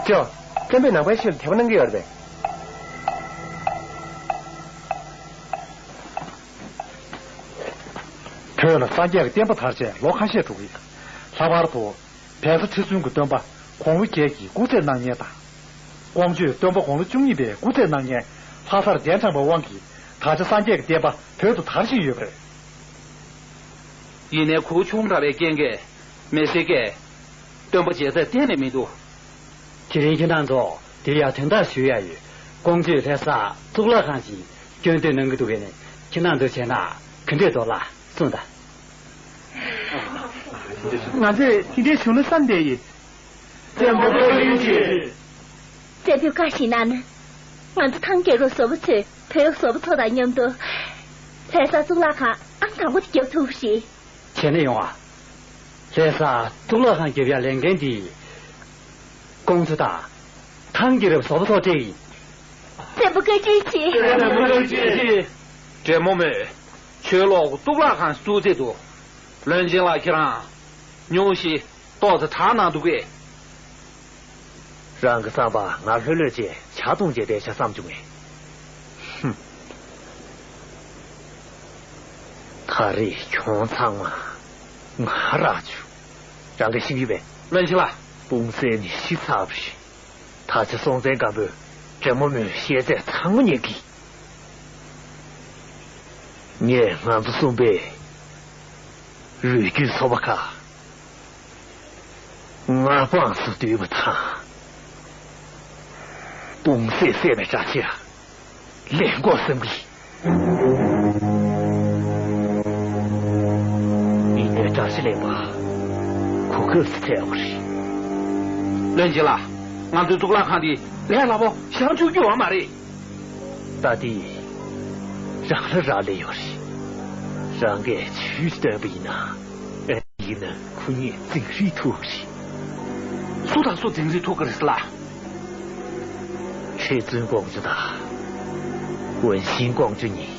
ཅོ། བཙན་པོས་ནང་པའི་ཆོས་ལ་དད་པ་གནང་གི་ཡོད་རེད་པས། བོད་ལ་སངས་རྒྱས་ཀྱི་བསྟན་པ་དར་བྱས་ལོ་ཁ་ཤས་འགྲོ་གི་ཡོད། ལྷག་པར་དུ། བལ་བཟའ་ཁྲི་བཙུན་གྱི་སྟོན་པ་དགུང་ལོ་བརྒྱད་ཀྱི་སྐུ་ཚེ་གནང་མཁན་དང་། ཀོང་ཇོས་སྟོན་པ་དགུང་ལོ་བཅུ་གཉིས་པའི་སྐུ་ཚེ་གནང་མཁན་ལྷ་སར་གདན་དྲངས་པའི་དབང་གིས་ད་ཆ་སངས་རྒྱས་ཀྱི་བསྟན་པ་བོད་དུ་དར་བཞིན་ཡོད་པ་རེད། ཡིན་ནའི་གོ་ཆུང་དྲགས་པའི་རྐྱེན་གྱིས་མི་སེར་གྱིས་སྟོན་པ་མཇལ་ཚད་གཏན་ནས་མི་འདུག། དེ་རིང་ཁྱེད་རང་ཚོ་འདིར་ཡར་དོན་དག་ཞུ་ཡ་ཡོད། ཀོང་ཇོས་ལྷ་ས་གཙུག་ལག་ཁང་ཞིག་སྐྱོན་འདོན་གནང་གི་འདུག་གས་ནས། ཁྱེད་རང་ཚོས་བྱས་ན་ག་འདྲས་འདུག་ལ་གསུངས་དང་། ང་ཚོས་དེ་འདྲའི་བྱུང་ན་བསམ་བསྡད་ཡིན། བཙན་པོ་བཀའ་དྲིན་ཆེ། བཙན་པོས་བཀའ་ཞིག་གནང་ན། ང་ཚོ་ཐང་རྒྱལ་རབས་བཟོ་པ་ཚོས་བོད་བཟོ་པ་ཚོ་དང་མཉམ་དུ་ལྷ་ས་གཙུག་ལག་ཁང་ཨང་དང་པོ་དེ་རྒྱབ་ཐུབ་རེད། བྱས་ན་ཡོང་ཨ། ལྷ་ས་གཙུག་ལག་ཁང་རྒྱབ་ཡ་ལས་འགན་འདི་ཀོང་ཇོ་དང་ཐང་རྒྱལ་རབས་བཟོ་པ་ཚོར་སྤྲད་ཡིན། བཙན་པོ་བཀའ་དྲིན་ཆེ། བཙན་པོ་བཀའ་དྲིན་ཆེ། དྲེད་མོང་མོས་ཆོས་ལོག་གི་གཙུག་ལག་ཁང་བཙུགས་ཚད་དུ། བློན་ཆེན་ལགས་ཁྱེད་རང་ཉུང་ཞིག་ཏོག་ཙེ་དྲག་གནང་འདུག་གས། རང་གི་བསམ་པ་ང་ལྷོད་ལྷོད་བྱས་ཇ་འཐུང་བྱས་བསྡད་ཤག་བསམ་བྱུང་ངས། ཧུམ། ད་རེས་གྱོང་ཚང་མ་ང་རག་བྱུང་། རང་གིས་ཤེས་ཀྱི་ཡོད་པས། བློན་ཆེན་ལགས། སྤུངས་སེ་ནི་ཤི་ཚར་བ་རེད། ད་ཆ་སྲོང་བཙན་སྒམ་པོས་དྲེད་མོང་མོའི་ཤེས་ཚད་ཚང་མ་ཉན་གི། ངས་ང་ཚོ་གསུམ་པའི་རུས་རྒྱུད་ཚོ་པ་ཁག་མངའ་འབངས་སུ་བསྡུས་པ་དང་། སྤུངས་སེ་བསད་པའི་དགྲ་ཆ་ལེན་དགོས་བསམ་གི། མི་སྣའི་དགྲ་ཆ་ལེན་པ་གོ་སྐབས་སུ་ཐལ་བ་རེད། བློན་ཆེན་ལགས། ང་ཚོའི་གཙུག་ལག་ཁང་འདི་ལས་སླ་པོ་བཞེངས་བཅུག་རྒྱུ་ཡོད་མ་རེད། ད་འདི་རང་ལ་རག་ལས་ཡོད་རེད། རང་གིས་ཇུས་བཏོན་པ་ཡིན་ན། ཨེ། ཡིན་ན་ཁོ་གཉིས་འཛིང་རེས་ཐུག་གི་རེད། སུ་དང་སུ་འཛིང་རེས་ཐུག་གི་རེད་ཟེར་ལ། ཁྲི་བཙུན་ཀོང་ཇོ་དང་། འོན་ཤིང་ཀོང་ཇོ་གཉིས།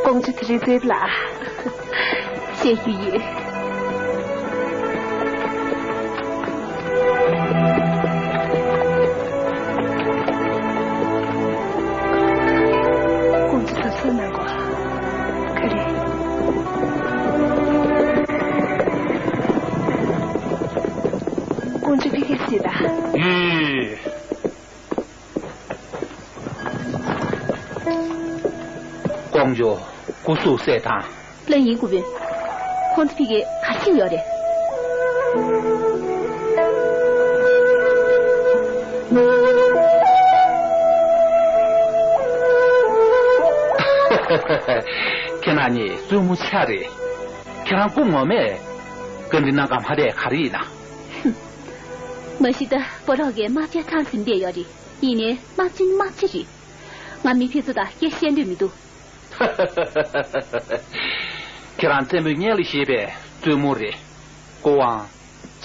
ཀོང་ཇོ་དེ་རིང་བཙལ་ལ། བཤད་རྒྱུ་ཡོད། ཀོང་ཇོ་ཐུབ་ཚོད་གནང་གོ། ག་རེ། ཀོང་ཇོ་ཕ་གིར་སྲིད་ད། ཡི། ཀོང་ཇོ་སྐུ་གཟུགས་གསལ་ཐང་། བློན་ཡིན་སྐུ་དཔོན། ཁོང་ཚོ་ཕ་གིར་ག་རེ་བྱེད་ཡོད་རེད། ཁྱེད་རང་གཉིས་བཙུན་མོ་ཆགས་རེད། ཁྱེད་རང་སྐུ་ངོ་མས་བཀའ་འདྲི་གནང་ག་མ་བསྡད་ག་རེ་ཡིན་ན། མ་གཞི་ད་སྤ་རོག་གིས་དམག་ཆ་ཚང་ཟིན་བསྡད་ཡོད་རེད། ཡིན་ནའི་དམག་ཆེན་དམག་ཆེ་རེད། ང་མི་ཕྱེད་ཚོ་དང་སྐད་བཤད་འདོད་མི་འདུག། ཁྱེད་རང་བཙན་པོའི་སྙན་ལ་བཞེས་པའི་བཙུན་མོ་རེད། སྐུ་དབང་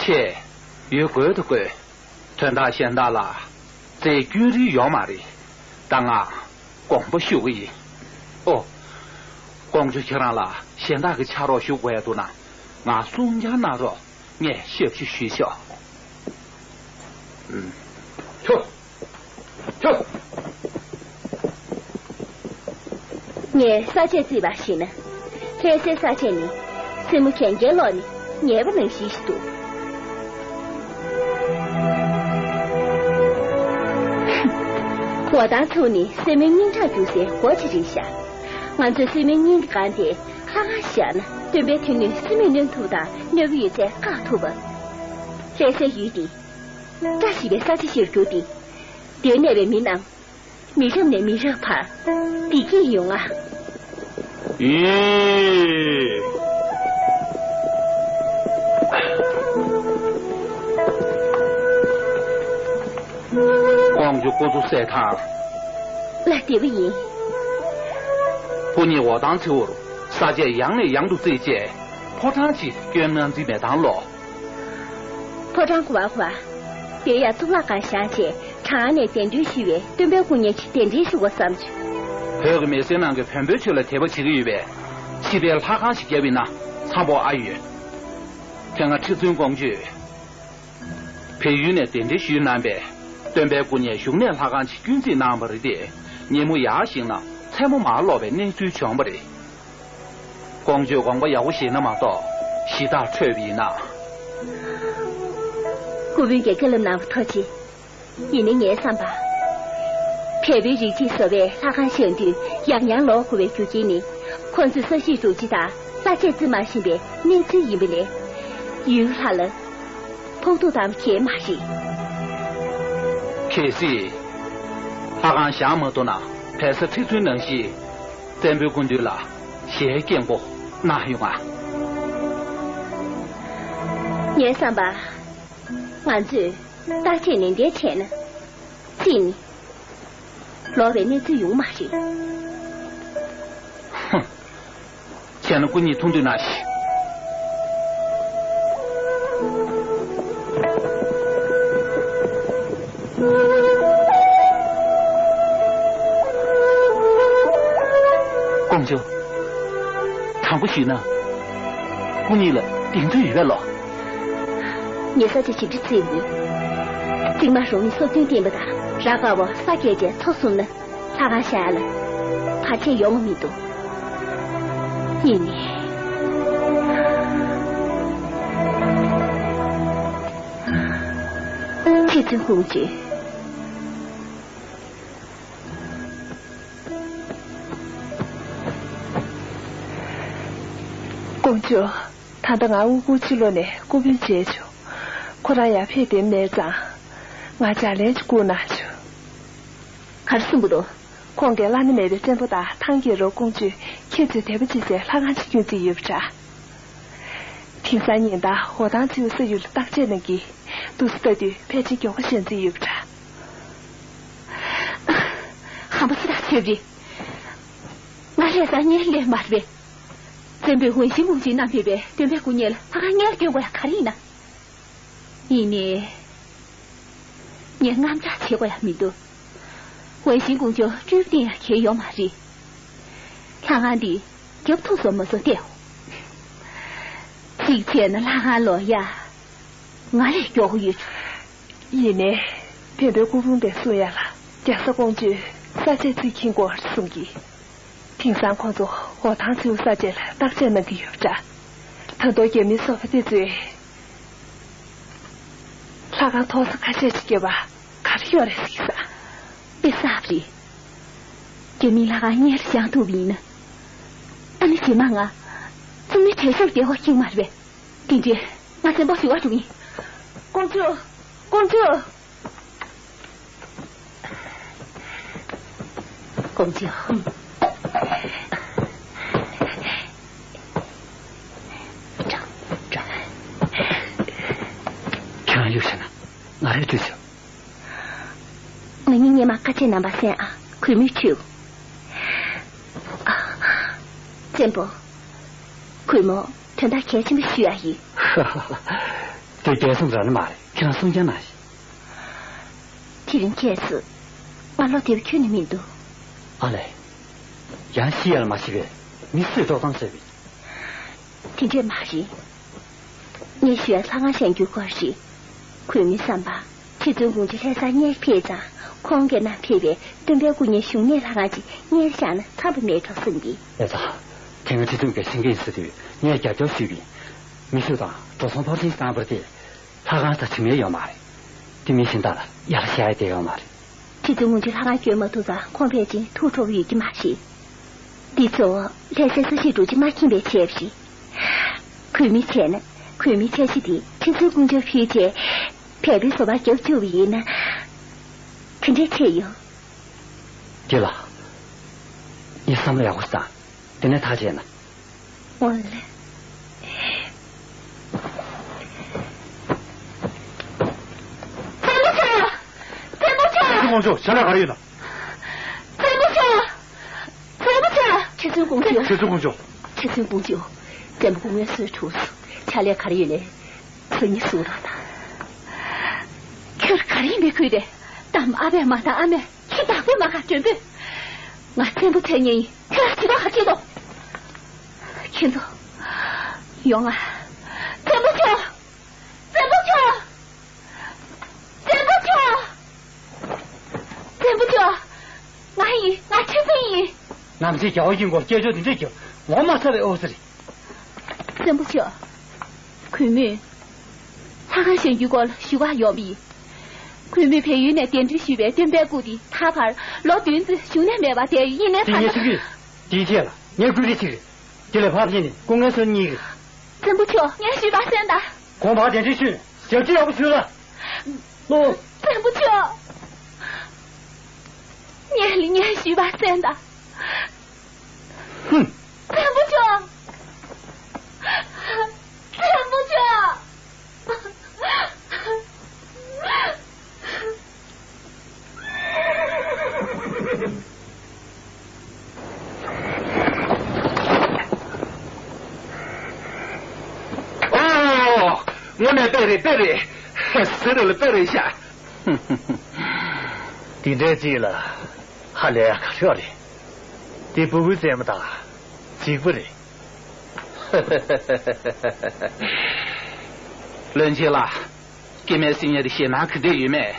ཆེ་ཡོད་དགོས་དང་དགོས། དོན་དག་གཞན་དག་ལ་རྩོད་རྒྱུ་རིགས་ཡོད་མ་རེད། ད་ང་དགོངས་པ་ཞུ་གི་ཡིན། ཨོ། ཀོང་ཇོ་ཁྱེད་རང་ལ་གཞན་དག་གི་ཕྱག་རོགས་ཞུ་དགོས་ཡ་འདུག་ན་ང་གསུང་བྱ་གནང་རོགས། ངས་ཞབས་ཕྱི་ཞུས་ཆོག། ཨུམ། ཁྱོ། ཁྱོ། ངས་ས་དཔྱད་བརྩིས་པར་གཞིགས་ན། ལྷ་སའི་ས་དཔྱད་ནི་སེན་མོ་གན་རྐྱལ་ལོག་ནས་ཉལ་བ་ནང་བཞིན་ཞིག་འདུག། འོ་ཐང་ཚུགས་ནས་སེན་མོའི་སྙིང་ཁྲག་རྒྱུག་སའི་སྒོ་ཅིག་རེད་ཤག། ང་ཚོས་སེན་མོའི་སྙིང་གི་སྒང་དེ་ཧ་ཧ་བཞག་ན་སྟོན་པའི་མཐུ་ནུས་སེན་མོས་གནོན་ཐུབ་དང་གནོད་ཀྱི་ཡོད་ཚད་བཀག་ཐུབ་པ། ལྷ་སའི་ཡུལ་འདི་བཀྲ་ཤིས་པའི་ས་ཆ་ཞིག་གྱུར་ཏེ། འདིར་གནས་པའི་མི་རྣམས་མི་རབས་ནས་མི་རབས་བར་བདེ་སྐྱིད་ཡོང་ང་། ཡེ། ཀོང་ཇོ་སྐུ་གཟུགས་གསལ་ཐང་། ལགས་བདེ་པོ་ཡིན། སྐུ་ཉིད་འོ་ཐང་མཚེའུར་ས་དཔྱད་ཡང་ནས་ཡང་དུ་བརྩིས་རྗེས་ཕོ་བྲང་ཅིག་སྐྱོན་གནང་རྩིས་མེད་དང་ལོ། ཕོ་བྲང་གོ་བ་གོ་བ། དེ་ཡང་གཙུག་ལག་ཁང་བཞེངས་རྗེས་ གྲངས་ནས་གདན་འདྲེན་ཞུས་པའི་སྟོན་པའི་སྐུ་བརྙན་ཞིག་གདན་འདྲེན་ཞུ་དགོས་བསམ་བྱུང་། བོད་ཀྱི་མི་སེར་རྣམས་ཀྱིས་བོན་པོའི་ཆོས་ལ་དད་པ་བྱེད་ཀྱི་ཡོད་པས། ཕྱི་པའི་ལྷ་ཁང་ཞིག་བརྒྱབ་ཡིན་ན་འཚམ་པོ་ཨ་ཡོད། དེ་སྔ་ཁྲི་བཙུན་ཀོང་ཇོས། བལ་ཡུལ་ནས་གདན་འདྲེན་ཞུས་གནང་བའི་སྟོན་པའི་སྐུ་བརྙན་བཞུགས་གནས་ལྷ་ཁང་ཞིག་སྐྱོན་རྩིས་གནང་བ་རེད་དེ། ཉིན་མོ་ཡར་བཞེངས་ན་མཚན་མོ་མར་ལོག་པའི་གནས་ཚུལ་བྱུང་བ་རེད། ཀོང་ཇོས་དགོངས་པ་ཡག་པོ་བཞེས་ན་མ་གཏོགས་ཞི་དྲག་འཕྲོད་པ་ཡིན་ན། སྐུ་དཔོན་གྱིས་བཀའ་སློབ་གནང་བ་ཐུགས་རྗེ་ཆེ། ཡིན་ནའི་ངའི་བསམ་པར། བལ་པོའི་རིག་བྱེད་བཟོ་བས་ལྷ་ཁང་བཞེངས་དུས་ཡང་ཡང་ལོག་དགོས་པའི་རྒྱུ་རྐྱེན་ནི། ཁོང་ཚོས་ས་གཞིའི་རྡོ་རྗེ་དང་ས་དཔྱད་རྩིས་མ་ཤེས་པའི་གནས་ཚུལ་ཡིན་པ་ལས། ཡུལ་ལྷ་ལ་ཕོག་ཐུག་བཏང་གི་མ་རེད། གལ་སྲིད་ལྷ་ཁང་བཞེངས་མ་ཐུབ་ན། བལ་བཟའ་ཁྲི་བཙུན་ནང་བཞིན་བཙན་པོའི་སྐུ་མདུན་ལ་ཞལ་སྐྱེངས་པོ་གནང་ཡོང་ང་། ངའི་བསམ་པར། ང་ཚོས་བརྟག་དཔྱད་ནན་ཏན་བྱས་ན། རྩིས་ནི་ལོག་པའི་གནས་ཚུལ་ཡོང་མ་རེད། ཧུམ། བྱས་ན་སྐུ་ཉིད་ཐུགས་འདུན་གནང་ཞིག། ཀོང་ཇོ། དྲང་པོ་ཞུས་ན། སྐུ་ཉིད་ལ་གདེང་ཚོད་ཡོད་པས་ལོ། ངས་ས་ཆ་ཞིབ་ཕྲ་བརྩིས་ཡིན། རྩིག་མ་རོང་ནི་སོ་བདུན་བསྟན་པ་དང་ར་དཀར་པོ་ས་བརྒྱད་བཅས་མཚོ་གསུམ་ན་ལྷ་ཁང་བཞེངས་ཡ་ལ་བར་ཆད་ཡོང་བ་མི་འདུག་ཡིན་ནའི། ཁྲི་བཙུན་ཀོང་ཇོ། ཀོང་ཇོ། ད་ལྟ་ང་དབུ་དགུང་ཕྱི་ལོགས་ནས་སྐུ་དཔོན་མཇལ་བྱུང་། ཁོ་རང་ཡར་ཕེབས་བསྡད་མེད་ཙང་། ང་ལྗགས་ལན་ཅིག་བསྐུར་གནང་བྱུང་། ག་རེ་གསུང་གི་འདུག་ཁོང་གིས་བླ་ན་མེད་པའི་བཙན་པོ་དང་ཐང་རྒྱལ་རབས་ཀོང་ཇོས་ཁྱེད་ཚོས་དད་པ་བྱེད་སའི་ལྷ་ཁང་ཅིག་སྐྱོན་རྩིས་ཡོད་པ་འདྲ། དེང་སང་ཉིན་ལྟར་འོ་ཐང་མཚེའུ་ས་ཡུལ་ལ་བརྟག་དཔྱད་གནང་གི། འདུག་སེ་ལྟ་དུས་ཕལ་ཆེར་མགྱོགས་པོ་བཞེངས་རྩིས་ཡོད་པ་འདྲ། ཧམ་པ་ཅི་ལྟར་བྱས་པ་རེད། ང་ལྷ་ས་སྔོན་སླེབས་མ་རེད་པས། བཙན་པོས་འོན་ཤིང་ཀོང་ཇོས་བསྣམས་ཕེབས་པའི་སྟོན་པའི་སྐུ་བརྙན་ལ་ལྷ་ཁང་སྔོན་ལ་སྐྱོན་དགོས་ཡ་ག་རེ་ཡིན་ན། ཡིན་ནའི། ངས་དངངས་སྐྲག་བྱེད་དགོས་ཡ་མི་འདུག་འོན་ཤིང་ཀོང་ཇོ་སྤྲུལ་པ་བསྟེན་ཡ་གལ་ཡོད་མ་རེད། ལྷ་ཁང་འདི་རྒྱབ་ཐུག་སོང་མ་སོང་བལྟས། གཅིག་བྱས་ན་ལྷ་ཁང་ལོག་ཡ་ང་ལས་མགྱོགས་པོ་ཡོད། ཡིན་ནའི། བོན་པོའི་སྐུ་ཕུང་པས་གསུང་ཡ་ལ་རྒྱ་བཟའ་ཀོང་ཇོས་ས་དཔྱད་རྩིས་མཁྱེན་དགོས་གསུང་གི། དེང་སང་ཁོང་ཚོ་འོ་ཐང་མཚེའུ་ས་དཔྱད་ལ་བརྟག་དཔྱད་གནང་གི་ཡོད་པ་འདྲ། ད་དུང་རྒྱ་མིའི་སོ་པ་དེ་ཚོས་ལྷ་ཁང་མཐོ་ས་ཁ་ཤས་ཤིག་བརྒྱབ་པ་ག་རེ་ཡོད་རེད་ཟེར་གི་ས། དཔེ་བསགས་པ་རེད། རྒྱ་མིའི་ལྷ་ཁང་སྔོན་ལ་བཞེངས་ཐུབ་པ་ཡིན་ན། ཨ་ནི་རྗེས་མ་ང་ཚང་མའི་གྲལ་མཆོག་བསྡད་དགོས་ཀྱི་མ་རེད་པས། དེ་འདྲས་ང་བཙན་པོ་ཞུ་བར་འགྲོ་གི་ཡིན། ཀོང་ཇོ། ཀོང་ཇོ། ཀོང་ཇོ། ཁྱེད་རང་ཡོད་ཟེར་ན་ང་རེ་འདྲི་ཆོག་ང་གཉིས་སྔོན་མ་དཀའ་སྤྱད་རྣམ་པ་གསན་ཨ། གུས་མོས་ཁྲིད། བཙན་པོ། གུས་མོ་དོན་དག་གལ་ཆེན་པོ་ཞུ་ཡ་ཡིན། དེ་རྒྱལ་སྲུང་ར་ནི་མ་རེད། ཁྱེད་རང་གསུང་རྐྱང་གནང་ཞིག་དེ་རིང་ཁྱེད་ཚོ་ང་ལོ་དེབ་ཁྱོན་ནས་མི་འདུག་ཨ་ལས། ཡང་ཤི་ཡ་ལ་མ་ཤི་བས་མི་གསོད་དཀྲོག་གཏམ་བཟོས་པས། དེ་འདྲས་མ་རེད། ངས་ཞུ་ཡ་ལྷ་ཁང་བཞེངས་རྒྱུའི་སྐོར་རེད། གུས་མོའི་བསམ་པ། ཁྲི་བཙུན་ཀོང་ཇོ་ལྷ་སར་སྔོན་ཕེབས་ཙང་ཁོང་གིས་བསྣམས་ཕེབས་པའི་སྟོན་པའི་སྐུ་བརྙན་བཞུགས་གནས་ལྷ་ཁང་ཅིག་སྔོན་བཞེངས་ན་འཚམ་པོ་མེད་འགྲོ་བསམ་གི། ཨེ་ཙང་། དེ་སྔ་ཁྲི་བཙུན་གྱིས་བཞེངས་ཀྱི་ཡིན་ཟེར་དུས་ངས་རྒྱབ་སྐྱོར་ཞུས་པ་ཡིན། མི་ཤུགས་དང་འགྲོ་སོང་མཐོ་ཕྲན་བཏང་བར་དེ། ལྷ་ཁང་ད་བྱེད་མེད་ཡོད་མ་རེད། དེ་མིན་གཞན་དག་ལ་ཡར་བཞག་ཡ་དེ་ཡོད་མ་རེད། ཁྲི་བཙུན་ཀོང་ཇོ་ལྷ་ཁང་སྐྱོན་མ་ཐུབ་ཙང་ཁོང་ཕལ་ཆེར་ཐུགས་སྤྲོ་པོ་ཡོད་ཀྱི་མ་རེད། འདི་གཙོ་བོ་ལྷ་སའི་ས་གཞིའི་རྡོ་རྗེ་མ་མཁྱེན་པས་བྱས་པ་རེད། གུས་མོས་བྱས་ན་གུས་མོའི་འཆར་གཞི་དེ་ཁྲི་བཙུན་ཀོང་ཇོར་ཕུལ་བྱས། བལ་པོའི་བཟོ་པ་རྒྱབ་བཅུག་པ་ཡིན་ན། ག་འདྲས་བྱས་ཡོང་། རྒན་ལགས། ངས་བསམ་བློ་ཡག་པོ་བཏང་། དེ་ནས་ཐག་བཅད་ན། འོ་ལེ། བཙན་པོ་ཆེ། བཙན་པོ་ཆེ། ཁྲི་བཙུན་ཀོང་ཇོ་ཞལ་ལག་ག་རེ་ཡོད་ན། བཙན་པོ་ཆེ། བཙན་པོ་ཆེ། ཁྲི་བཙུན་ཀོང་ཇོ། ཁྲི་བཙུན་ཀོང་ཇོ། ཁྲི་བཙུན་ཀོང་ཇོ། བཙན་པོ་སྐུ་ངལ་གསོས་གྲུབ་སོང་། ཕྱག་ལས་ག་རེ་ཡོད་ལེ། སང་ཉིན་གསུང་རོགས་གནང་། ཁྱོད་ག་རེ་ཡིན་པའི་ཁུལ་དེ། ད་ ཨ་མ། ཨ་ཕས་མ་དང་ཨ་མས་ཁྱི་བདག་པོས་མ་ག་མགྲོན་པོས། ང་བཙན་པོ་ཆོས་ཉན་ཡིན། ཁྱོད་རང་ཇུས་གཏོགས་ག་ཅི་གཏོང་། ཁྱེད་ཚོ། ཡོང་ང་། བཙན་པོ་ཆོས། བཙན་པོ་ཆོས། བཙན་པོ་ཆོས། བཙན་པོ་ཆོས། ང་ཡིན། ང་ཁྱེད་ཚོ་ཡིན། ནམ་ཞིག་རྒྱལ་བ་ཡིན་སྐོར་སྐད་ཅོར་འདི་འདྲས་ཀྱི་ངོ་མ་ཚ་བའི་ཨོ་ཙི་རེད། བཙན་པོ་ཆོས། གུས་མོས། ལྷ་ཁང་བཞེངས་རྒྱུའི་སྐོར་ལ་ཞུ་ག་ཡོང་བ་ཡིན། གུས་མོས་བལ་ཡུལ་ནས་གདན་འདྲེན་ཞུས་པའི་སྟོན་པའི་སྐུ་དེ་ད་བར་ལོ་བདུན་ཙམ་བཞུགས་གནས་མེད་པ་དེ་ཡིན་ནའི། དེ་ངས་ཤེས་ཀྱི། དེའི་རྗེས་ལ་ངས་སྐུལ་ལས་བྱེད་ཀྱི། དེ་ལས་ཕར་ཕྱིན་ནས་སྐུ་ངལ་གསོ་གཉིས་ཀྱི། བཙན་པོ་ཆོས། ངས་ཞུས་པ་གསན་དང་། གོང་བར་གདན་འདྲེན་ཞུས། ཞབས་ཕྱི་ཡག་པོ་ཞུས་ལ། ལོ། བཙན་པོ་ཆོས། ངས་ལ་ངས་ཞུས་པ་གསན་དང་། ཧུམ། བཙན་པོ་ཆོས། བཙན་པོ་ཆོས། ཨོ། དངོས་གནས་དཔེ་རེད། དཔེ་རེད། ཟེར་རེད་ལ་དཔེ་རེད་ཤག་དེ་འདྲའི་ཅིག་ལ་ཧ་ལས་ཡག་ག་ཤོག་རེད། དེ་བུ་གུའི་རྩེད་མོ་དང་གཅིག་པ་རེད། བློན་ཆེན་ལགས། སྐྱེ་དམན་སེམས་ཉིད་དེ་ཞེད་སྣང་ག་འདྲས་ཡོད་མེད་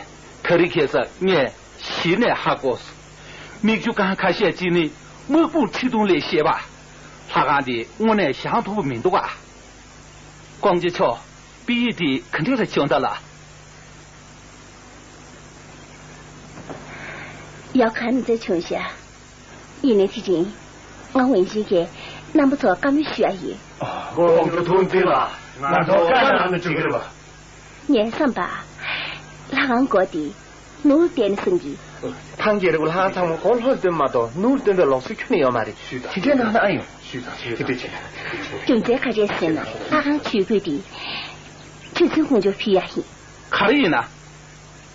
ག་རེ་ཁེལ་ས་ངས་གཞི་ནས་ཧ་གོ་སོང་། མིག་ཆུ་སྒང་ཁ་ཤས་གཅིག་ནི་དམག་དཔུང་ཁྲི་སྟོང་ལས་ཤེས་པ། ལྷ་ཁང་འདི་དངོས་གནས་བཞེངས་ཐུབ་པ་མི་འདུག་ག་ཀོང་ཇོ་མཆོག་དཔེ་ཡིག་འདི་ག་འདྲས་རེ་བྱུང་ད་ལ། ཡག་ག་མི་ཚེ་བྱུང་ཤག་ཡིན་ནའི་དེ་རིང་ང་འོན་ཆེན་གྱིས་རྣམ་པ་ཚོར་བཀའ་མོལ་ཞུ་ཡ་ཡིན། ཀོང་ཇོ་ཐུགས་འཛིན་ལ་ང་ཚོ་བཀའ་གནང་ན་འགྲིག་གི་རེད་པ། ངའི་བསམ་པར། ལྷ་ཁང་སྐོར་དེ་ནོར་བསྡད་ན་བསམ་གི། ཐང་རྒྱལ་རབས་ལྷ་ཁང་ཚང་མ་སྒོ་ལྷོད་སྟོན་མ་གཏོགས་ནོར་སྟོན་པའི་ལུགས་སྲོལ་ཁྱོན་ནས་ཡོད་མ་རེད། དེ་འདྲས་གནང་ན་ཨ་ཡོང་། དེ་འདྲས་བྱས། རྒྱུ་མཚན་ག་རེ་ཟེར་ན་ལྷ་ཁང་ཇུས་འགོད་དེ་ཁྲི་བཙུན་ཀོང་ཇོར་ཕུལ་ཡ་ཡིན། ག་རེ་ཡིན་ན།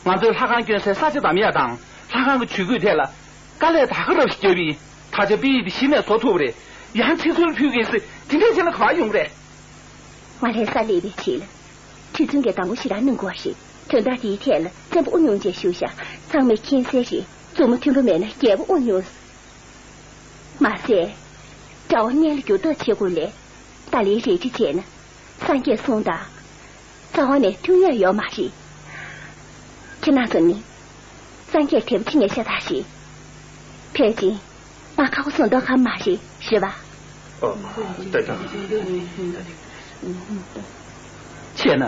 ང་ཚོའི་ལྷ་ཁང་སྐྱོན་སའི་ས་ཆ་འདམ་ཡ་དང་ལྷ་ཁང་གི་ཇུས་འགོད་ཐད་ལ་དཀའ་ལས་ད་ག་རབ་ཞིག་བརྒྱབ་པ་ཡིན། ད་ཆ་དཔེ་ཡིག་དེ་གཞི་ནས་བཟོ་ཐུབ་པ་རེད། ཡང་ཁྲི་བཙུན་ལ་ཕུལ་གི་ཟེར་དེ་འདྲས་བྱས་ན་ག་པར་ཡོང་རེད། ང་ལྷ་ས་སླེབས་པའི་རྗེས་ལ་ཁྲི་བཙུན་གྱིས་དང་པོ་ཞེ་དྲག་གནང་དགོས་པ་རེད། དོན་དག་དེའི་ཐད་ལ་བཙན་པོ་དབུ་བརྙེས་བྱས་བཞུགས་ཤག་ཚང་མས་མཁྱེན་གསལ་རེད། མཛུབ་མོ་མཐུན་པོ་མེད་ན་རྒྱལ་པོ་དབུ་བརྙེས། མ་ཟད། དགྲ་བོ་གཉེན་ལ་འགྱུར་ལྡོག་བྱེད་དགོས་ལས། ཏཱ་ལའི་རལ་གྲི་བྱས་ན། སངས་རྒྱས་གསུངས་དང་། རྩ་བ་ནས་མཐུན་ཡ་ཡོད་མ་རེད། ཁྱེད་རང་ཚོ་ནི། སངས་རྒྱས་དད་པ་བྱེད་མཁན་ཤ་སྟག་རེད། ཕལ་ཆེར། ང་ཁ་ཁོ་སོང་མདོག་ཁ་མ་རེད། རེད་པ། ཨོ། ལྟ་ཅང་། བྱས་ན།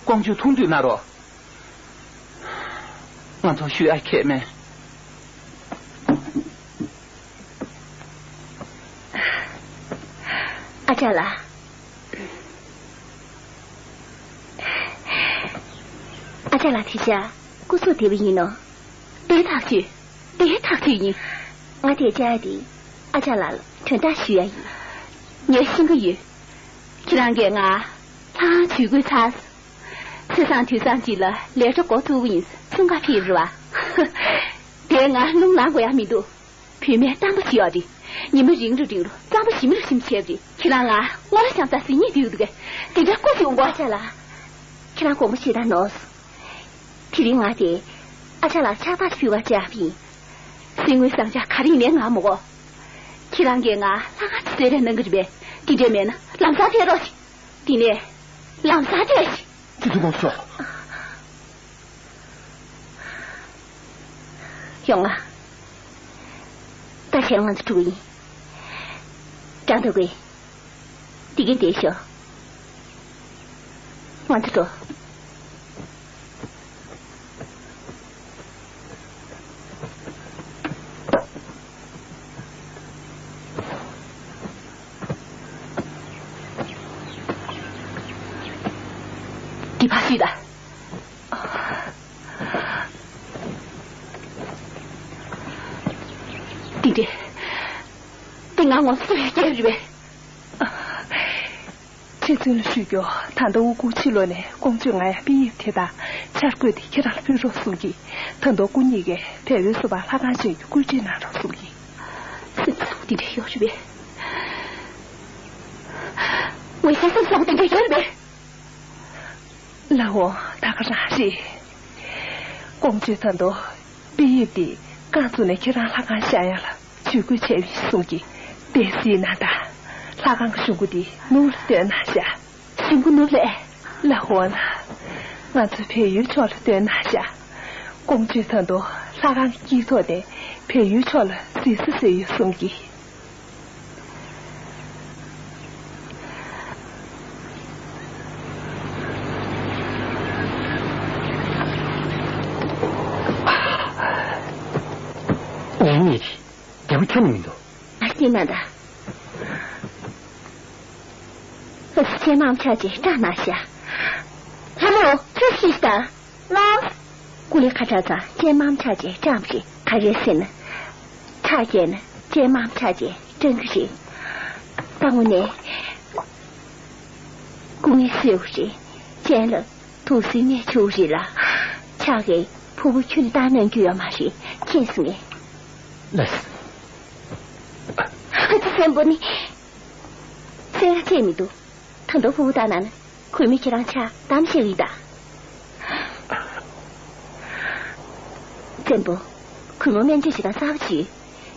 ཀོང་ཇོ་ཐུགས་འདུན་གནང་རོགས། ང་ཚོ་ཞུ་ཡ་ཁེལ་མེད། ཨ་ཅག་ལགས། ཨ་ཅག་ལགས་དེ་ཤ་སྐུ་གཟུགས་བདེ་པོ་ཡིན་ནོ། བདེ་ཐག་ཆོད། བདེ་ཐག་ཆོད་ཡིན། ང་དེ་བཅར་ཡ་དེ་ཨ་ཅག་ལགས་ལ་དོན་དག་ཞུ་ཡ་ཡིན། ངས་ཤེས་ཀྱི་ཡོད། ཁྱེད་རང་གིས་ང་ལྷ་ཁང་ཇུས་འགོད་ཚར་སོང་། ཚེས་བཟང་དུས་བཟང་ཅིག་ལ་ལས་གྲྭ་འགོ་ཚུགས་ཀྱི་ཡིན་གསུང་ག་ཕེབས་རེད་པ། དེ་ང་རླུང་ལངས་དགོས་ཡ་མི་འདུག་བུད་མེད་གཏམ་པོ་ཞིག་ཡོད་རེད། ཉི་མ་རིང་རུ་རིང་རུ་གཙང་པོ་ཞིམ་རུ་ཞིམ་བྱས་པ་རེད། ཁྱེད་རང་ང་སྔོ་ལ་ཤང་ཚ་ཟིན་ཉིད་དུས་འདུག་གས། དེ་འདྲ་སྐུ་གཞུང་གོ་ཨ་ཅག་ལགས། ཁྱེད་རང་དགོངས་པ་བཞེས་དང་ནོར་སོང་། དེ་རིང་ང་དེ་ཨ་ཅག་ལགས་ཕྱག་རྟགས་ཕུལ་བར་བཅར་བ་ཡིན། གསེར་དངུལ་ཟངས་ལྕགས་ག་རེ་ཡིན་ནའི་ང་མི་དགོས། ཁྱེད་རང་གིས་ང་ལྷ་ཁང་ཅིག་གསོལ་རས་གནང་གི་རེད་པས། དེ་འདྲས་མེད་ན་ལམ་སང་ཕེབས་རོགས་ཞིག་དེ་ནས་ལམ་སང་ཕེབས་ཤིག་ཁྲི་ཚུ་མོ་ཤོག་ཡོང་ང་། ད་ཁྱེད་རང་ང་ཚོ་འགྲོ་གི་ཡིན། ཀྲང་ཏོ་ཀུའེ། འདི་གའི་བསྡད་ཤོག་ང་ཚོ་འགྲོ། འདི་ཕར་བཤུས་དང་། འདི་འདྲས། འདི་ང་ངོ་སུ་ཡི་སྐད་རེད་པས། ཁྲི་བཙུན་ལ་ཞུ་རྒྱུ། ད་ལྟ་ཨུ་ཁུང་ཕྱི་ལོགས་ནས་ཀོང་ཇོས་ང་ཡང་དཔེ་དབྱིབས་དེ་དང་འཆར་འགོད་དེ་ཁྱེད་རང་ལ་ཕུལ་རོགས་གསུང་གི། ད་དུང་སྐུ་ཉིད་ཀྱིས་བལ་པོའི་བཟོ་པ་ལྷ་ཁང་བྱེད་རྒྱུ་བཀོད་སྒྲིག་གནང་རོགས་གསུང་གི། སེམས་བཟང་དེ་འདྲ་ཡོད་རེད་པས། ངོས་ཤེས་སེམས་བཟང་དེ་འདྲ་ཡོད་རེད་པས། ལའོ། ད་ག་རང་རེད། ཀོང་ཇོས་ད་དུང་དཔེ་དབྱིབས་དེ་རྐང་བཙུགས་ནས་ཁྱེད་རང་ལྷ་ཁང་བཞེངས་ཡག་ལ་ཇུས་འགོད་བྱས་པ་ཡིན་གསུང་གི། དེ་སྲིད་ན་ད་ལྷ་ཁང་གི་གཞུང་གུ་དེ་ནུབ་ལ་སྟོན་གནང་ཤག། གཞུང་གུ་ནུབ་ལ། ལགས་འོ་ལགས། ང་ཚོ་བལ་ཡུལ་ཕྱོགས་ལ་སྟོན་གནང་ཤག། ཀོང་ཇོས་ད་དུང་ལྷ་ཁང་གི་དཀྱིལ་ཐོག་ནས་བལ་ཡུལ་ཕྱོགས་ལ་གཟིགས་ས་བཟོས་ཡོད་གསུང་གི། ཡིན་ངེས་རེད། རྒྱལ་པོ་ཁྱོན་ནས་མི་འདུག། ང་སྐྱིད་ན་ད། ཨ་ཙི། ཅན་མམ་ཆ་ཅེས་སྐྲག་ན་ཤ། ལྷ་མོ་ཁྱོད་ཤི་ཤི་ད། ལགས། ཀུ་ལི་ཁ་ཁྲ་ཚ་ཅན་མམ་ཆ་ཅེས་སྐྲག་པ་རེད། ག་རེ་ཟེར་ན། ཁྲག་སྐྱེས་ན་ཅན་མམ་ཆ་ཅེས་སྐྲག་གི་རེད། ད་དངོས་གནས་སྐུ་ངལ་གསོས་པ་རེད། ཅན་ལ་དུག་སེལ་ནད་བྱུགས་རེད་ལ། ཆག་གིས་ཕུ་བོ་ཁྱོན་ནས་བཏང་གནང་རྒྱུ་ཡོད་མ་རེད། མཁྱེན་སོང་ངས། ལགས། ཨ་ཙི། བཙན་པོ་ནི་སེམས་ཁ་ཅིག་མི་འདུག། ད་དུང་ཕུ་བོ་བཏང་ན་ན། གུས་མོས་ཁྱེད་རང་ཕྱག་དམ་བཞེས་ཡིན་ད། བཙན་པོ། གུས་མོ་སྨན་བཅོས་བྱེད་སྟངས་གསར་པ་ཅིག།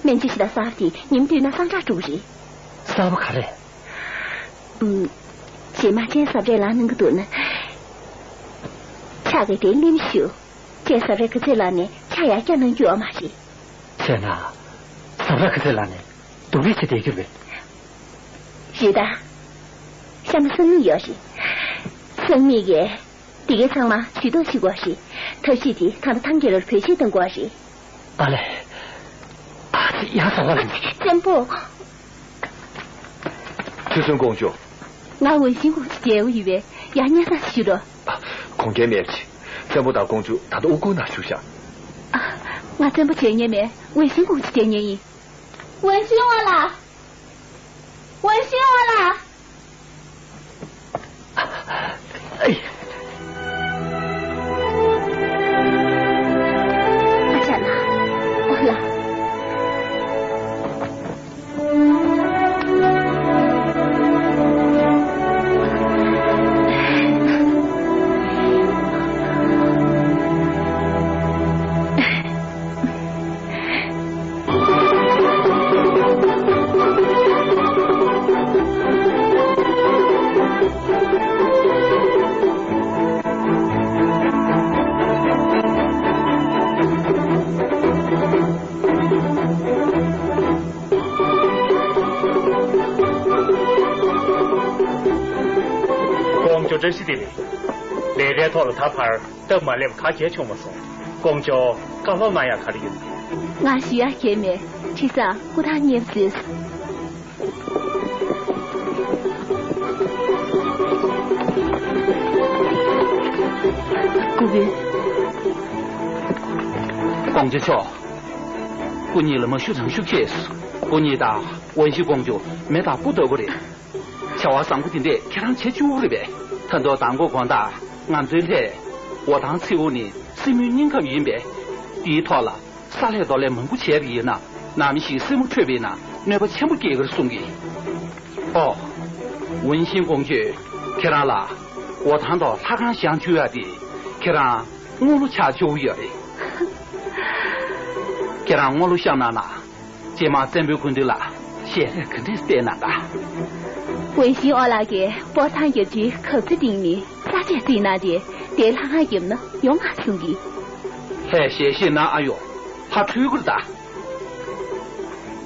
སྨན་བཅོས་བྱེད་སྟངས་གསར་པ་དེ་ཉིན་བསྟུད་ན་སངས་དྲག་འགྲོ་གི་རེད། གསར་པ་ག་རེ། ཨུམ། རྗེས་མ་ཅན་ཟ་འཕྲུག་ལངས་གནང་གི་འདུག་ན། ཕྱག་གི་དེ་ལིམ་ཞུ། ཅན་ཟ་འཕྲུག་གི་ཚེ་ལ་ནས་ཕྱག་ཡར་བཀྱག་གནང་རྒྱུ་ཡོད་མ་རེད། བྱས་ན། ཟ་འཕྲུག་གི་ཚེ་ལ་ནས་སྡུག་རུས་བྱེད་བསྡད་རྒྱུ་རེད། རེད་ད། གཤམ་ལ་སང་ཉིན་ཡོད་རེད། སང་ཉིན་གི། དེ་གའི་ཚང་མ་ཇུས་གཏོགས་བྱེད་དགོས་རེད། ཐབས་ཤེས་དེ་ད་ལྟ་ཐང་རྒྱལ་རབས་བོད་ཆས་གཏོང་དགོས་རེད། ཨ་ལས། ཨ་ཙི། ཡ་ས་བ་ལ། བཙན་པོ། ཁྲི་སྲོང་ཀོང་ཇོ། ང་འོན་ཤིང་ཀོང་ཇོ་མཇལ་འོ་ཡོད་པས་ཡ་སྙན་སེང་ཞུ་རོགས། ཨ། དགོངས་འགལ་མེད་ཅི། བཙན་པོ་དང་ཀོང་ཇོ་ད་ལྟ་དབུ་གུར་ནང་བཞུགས་ཤག། ཨ། ང་བཙན་པོ་མཇལ་མཁན་མེད། འོན་ཤིང་ཀོང་ཇོ་མཇལ་མཁན་ཡིན། འོན་ཤིང་བ་ལ། འོན་ཤིང་བ་ལ། ཨ་ཅག་ལགས། འོ་ལགས། ཀོང་ཇོ། བཀྲ་ཤིས་བདེ་ལེགས། ལས་ཀའི་ཐོག་ལ་ད་བར་སྟབས་མ་ལེགས་པ་ག་གལ་བྱུང་མ་སོང་། ཀོང་ཇོ། བཀའ་སློབ་གནང་ཡག་ག་རེ་ཡོད། ང་ཞུ་ཡག་གང་ཡང་མེད། ཁྲི་སང་སྐུ་ཐང་མཉེས་པ་བཟོས། སྐུ་མགྲོན། ཀོང་ཇོ་མཆོག། སྐུ་ཉིད་ལ་མ་ཞུ་རང་ཞུ་བྱས། སྐུ་ཉིད་དང་འོན་ཤིང་ཀོང་ཇོ་མེ་དང་སྤུ་ལྟ་བུ་རེད། བྱ་བ་བཟང་པོ་དེ་འདྲས་ཁྱེད་རང་བྱེད་བཅུག་གི་རེད་པས། ད་དུང་མདང་དགོང་དགོང་དག་ང་ཚོའི་ལྷས་འོ་ཐང་མཚེའུ་ནི་སྲིན་མོའི་སྙིང་ཁམས་ཡིན་པས། དེའི་ཐོག་ལ་ས་ལྷས་རྡོ་ལས་མང་པོ་བྱས་པ་ཡིན་ན། ནམ་ཞིག་སྲིན་མོ་འཕྲོད་པ་ཡིན་ན་གནོད་པ་ཆེན་པོ་སྐྱེལ་གྱི་རེད་གསུང་གི། ཨོ། འོན་ཤིང་ཀོང་ཇོས་ཁྱེད་རང་ལ་འོ་ཐང་དང་ལྷ་ཁང་བཞེངས་བཅུག་ཡག་དེ་ཁྱེད་རང་དངུལ་ལོ་ཆགས་བཅུག་གི་ཡོད་རེད། ཁྱེད་རང་དངུལ་ལོ་བཤམས་གནང་ན། རྗེས་མ་བཙན་པོའི་སྐུ་མདུན་ལ་ཞལ་རས་ག་འདྲས་བལྟས་གནང་ག། འོན་ཤིང་ཨོ་ལགས་ཀྱིས་སྤོར་ཐང་རྒྱབ་ཀྱི་གབ་རྩེ་སྟེང་ནས་ས་ཆ་རྩིས་གནང་སྟེ་དེའི་ལྷ་ཁང་བརྒྱབ་ན་ཡོང་ང་གསུང་གི། ལྷས་ཞལ་བཞེས་གནང་ཨ་ཡོ། ཕར་འཕྲོས་ཁུར་ད།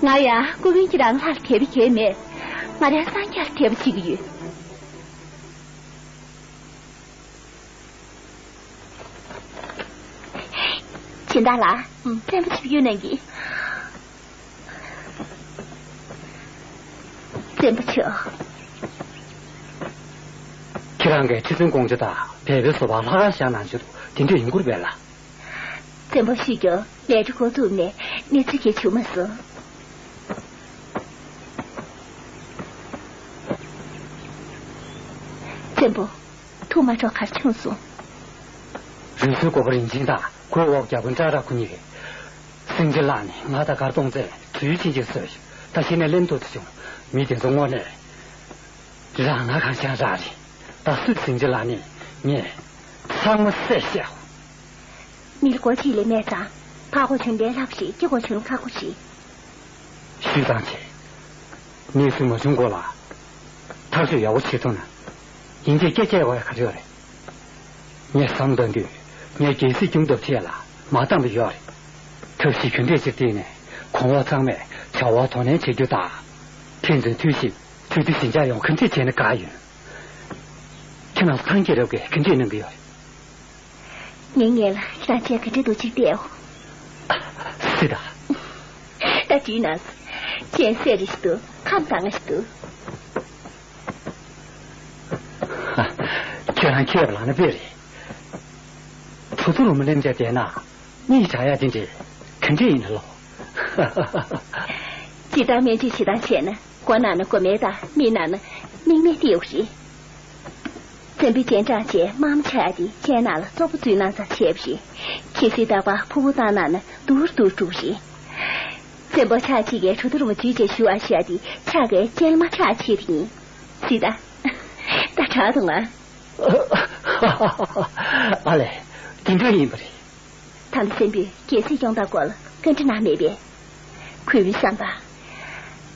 ང་ཡང་སྐུ་མགྲོན་ཁྱེད་རང་ལྷར་དད་པ་གང་ཡང་མེད། ང་རང་སངས་རྒྱས་ལ་དད་པ་བྱེད་ཀྱི་ཡོད། སྦྱིན་བདག་ལགས། ཨུམ། བཙན་པོ་ཆིབས་བསྒྱུར་གནང་གི། བཙན་པོ་མཆོག། ཁྱེད་རང་གིས་ཁྲི་སྲོང་ཀོང་ཇོ་དང་བལ་པོའི་བཟོ་པ་ལྷ་ཁང་བཞེངས་གནང་བྱས་འདུག། དེ་འདྲ་ཡིན་དགོས་རེད་པས་ལགས། བཙན་པོ་ཤི་རྒྱུ་ལས་འགུལ་འགོ་བཙུགས་ནས་གནས་ཚུལ་གང་ཡང་བྱུང་མ་སོང་། བཙན་པོ། ཐུགས་མ་འཕྲོག་ག་རེ་བྱུང་སོང་། རུས་སུལ་འགོ་པ་རིན་ཆེན་དང་ཁོའི་འོག་བརྒྱ་དཔོན་ཀྲག་ཀྲག་ཁོ་གཉིས་ཀྱིས། སེང་ལྕེ་ལགས་ནས་ང་དང་མགར་སྟོང་བཙན་ལ་གྲོས་ཆོད་ཅིག་བཟོས་ཡོད། ད་གཞི་ནས་གླེན་ཐུབ་ཏུ་བྱུང་། མི་དེ་ཚོ་དངོས་གནས་རང་ང་གང་ཤང་རག་རེད། ད་སུས་སེང་ལྕེ་ལགས་ནས་ངས་ཚང་མ་གསལ་བཤད། མི་ལ་སྒོ་ཕྱེ་ལས་མེད་ཙང་། ཕར་སྒོ་བྱུང་བའི་ལྷབ་ཞིག་སྐྱེ་སྒོ་བྱུང་ཁ་སྒོ་ཞིག་ཞུས་ཙང་ཆེ། གནས་ཚུལ་མ་བྱུང་གོང་ལ་ཐག་གཅོད་ཡག་པོ་བྱེད་ཐུབ་ན། ཡིན་གྱི་སྐད་ཆ་བ་ག་རེ་ཡོད་རེད། ངས་བསམ་བཏང་དུས་ངས་རྒྱལ་སྲིད་སྐྱོང་ཐབས་ཆེད་ལ་མ་བཏང་བ་ཡོད་རེད། ཐབས་ཤེས་ག་འདྲས་ཅིག་བསྟེན་ནས་གོང་འོག་ཚང་མས་བྱ་བ་དོ་ནན་བྱེད་རྒྱུ་དང་། ཕན་ཚུན་མཐུན་ཞིང་གྲོས་བསྡུར་ཞི་འཇགས་ཡོང་ག་འདྲས་བྱས་ན་དགའ་ཡོད། ཁྱེད་རང་ཚོ་ཐང་རྒྱལ་རབས་ཀྱིས་ག་འདྲས་གནང་གི་ཡོད་རེད། ངའི་ངེད་ལ་ཁྱེད་རང་ཅག་གི་འདྲི་དུ་ཅིག་བལྟའོ། སྲིད་ད། ད་དྲིས་ན་ཅན་སེ་རི་ཞིག་ཏུ་ཁམས་དང་ང་ཞིག་ཏུ། ཁྱེད་རང་ཁྱེད་ལ་ན་པེ་རེད། ཁྲོ་ཐུ་རུ་མི་ལེན་བྱ་དེ་ན་གཉིད་བྱ་ཡ་དེ་འདྲས་ག་འདྲས་ཡིན་ལོ། ཇི་ལྟར་སྨན་བཅོས་བྱེད་སྟངས་བྱས་ན་སྒོ་ནང་ན་སྒོ་མེ་དང་མི་ནང་ན་མིག་མེ་སྟེ་ཡོད་རེད། བཙན་པོའི་སྤྱན་དྲངས་རྗེས་དམག་མི་ཆགས་ཏེ་སྤྱན་ནང་ལ་བཙོག་པ་འཛུལ་གནང་ཙམ་བྱས་པ་རེད། གལ་སྲིད་རྟག་པར་ཕུ་བོ་བཏང་ན་ན་དུར་དུར་འགྲོ་རེད། བཙན་པོ་ཕྱག་གཅིག་གིས་ཁྲོ་ཐུ་རུ་མ་འཇུས་བྱས་ཞུ་བ་བྱས་ཏེ་ཕྱག་གིས་སྤྱན་མ་ཕྱག་ཕྱིར་ཡིན། སྲིད་ད། ད་དྲག་འདུག་ང་། ཨ་ལས། དེ་འདྲ་ཡིན་པ་རེད། ད་ལྟ་བཙན་པོས་རྒྱལ་སྲིད་སྐྱོང་སྟངས་སྐོར་ལ་བཀའ་འདྲི་གནང་མེད་པས། གུས་པའི་བསམ་པ།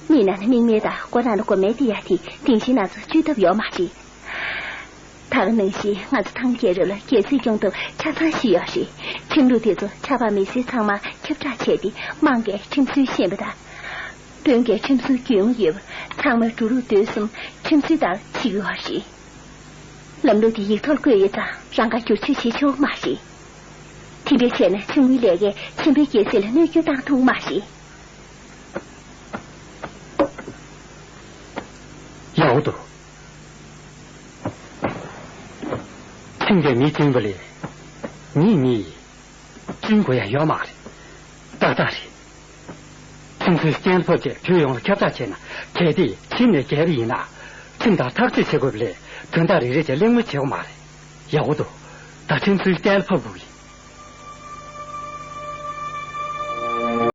མིག་ནང་ན་མིག་མེད་དང་སྒོ་ནང་ན་སྒོ་མེད་དེ་ཡ་དེ་དེང་ཕྱིན་ང་ཚོ་བཅོས་ཐབས་ཡོད་མ་རེད། ད་ག་ནང་བཞིན་ང་ཚོ་ཐང་རྒྱལ་རབས་ལ་རྒྱལ་སྲིད་སྐྱོང་ཐབས་ཆ་ཚང་ཞིག་ཡོད་རེད། ཁྲིམས་ལུགས་དེ་ཚོ་ཆབ་འབངས་མི་སེར་ཚང་མ་ཁྱབ་བསྒྲགས་བྱས་ཏེ་དམངས་ཀྱི་ཁྲིམས་སྲོལ་ཤེས་པ་དང་། དཔོན་གྱི་ཁྲིམས་སྲོལ་རྒྱུས་མངའ་ཡོད་པ་ཚང་མས་འགྲོ་ལུགས་སྡོད་གསུམ་ཁྲིམས་སྲོལ་ལྟར་བྱེད་ཀྱི་ཡོད་རེད། ལམ་ལུགས་དེ་ཡིག་ཐོག་བཀོད་ཡོད་ཙང་རང་དགར་བསྒྱུར་བཅོས་བྱེད་ཆོག་མ་རེད། དེ་འདྲ་བྱས་ན་ཆུང་ངུའི་ལས་ཀས་ཆེན་པོའི་རྒྱལ་སྲིད་ལ་གནོད་སྐྱོན་བཏང་ཐུབ་མ་རེད། ཡག་པོ་འདུག་ཁྲིམས་ཀྱིས་མི་བཅིངས་པ་ལས་མིས་མི་བཅིངས་དགོས་ཡ་ཡོད་མ་རེད། ཏག་ཏག་རེད། ཁྲིམས་སྲོལ་གཏན་ཕབ་བྱས་བོད་ཡོངས་ལ་ཁྱབ་བསྒྲགས་བྱས་ན་གལ་ཏེ་ཕྱི་ནས་རྒྱལ་པོ་ཡིན་ན་ཁྲིམས་ལྟར་ཐག་གཅོད་བྱེད་དགོས་པ་ལས་དོན་དག་རེ་རེ་བྱས་གླེང་མོལ་བྱེད་དགོས་མ་རེད། ཡག་པོ་འདུག་ད་ཁྲིམས་སྲོལ་གཏན་ལ་ཕབ་དགོས་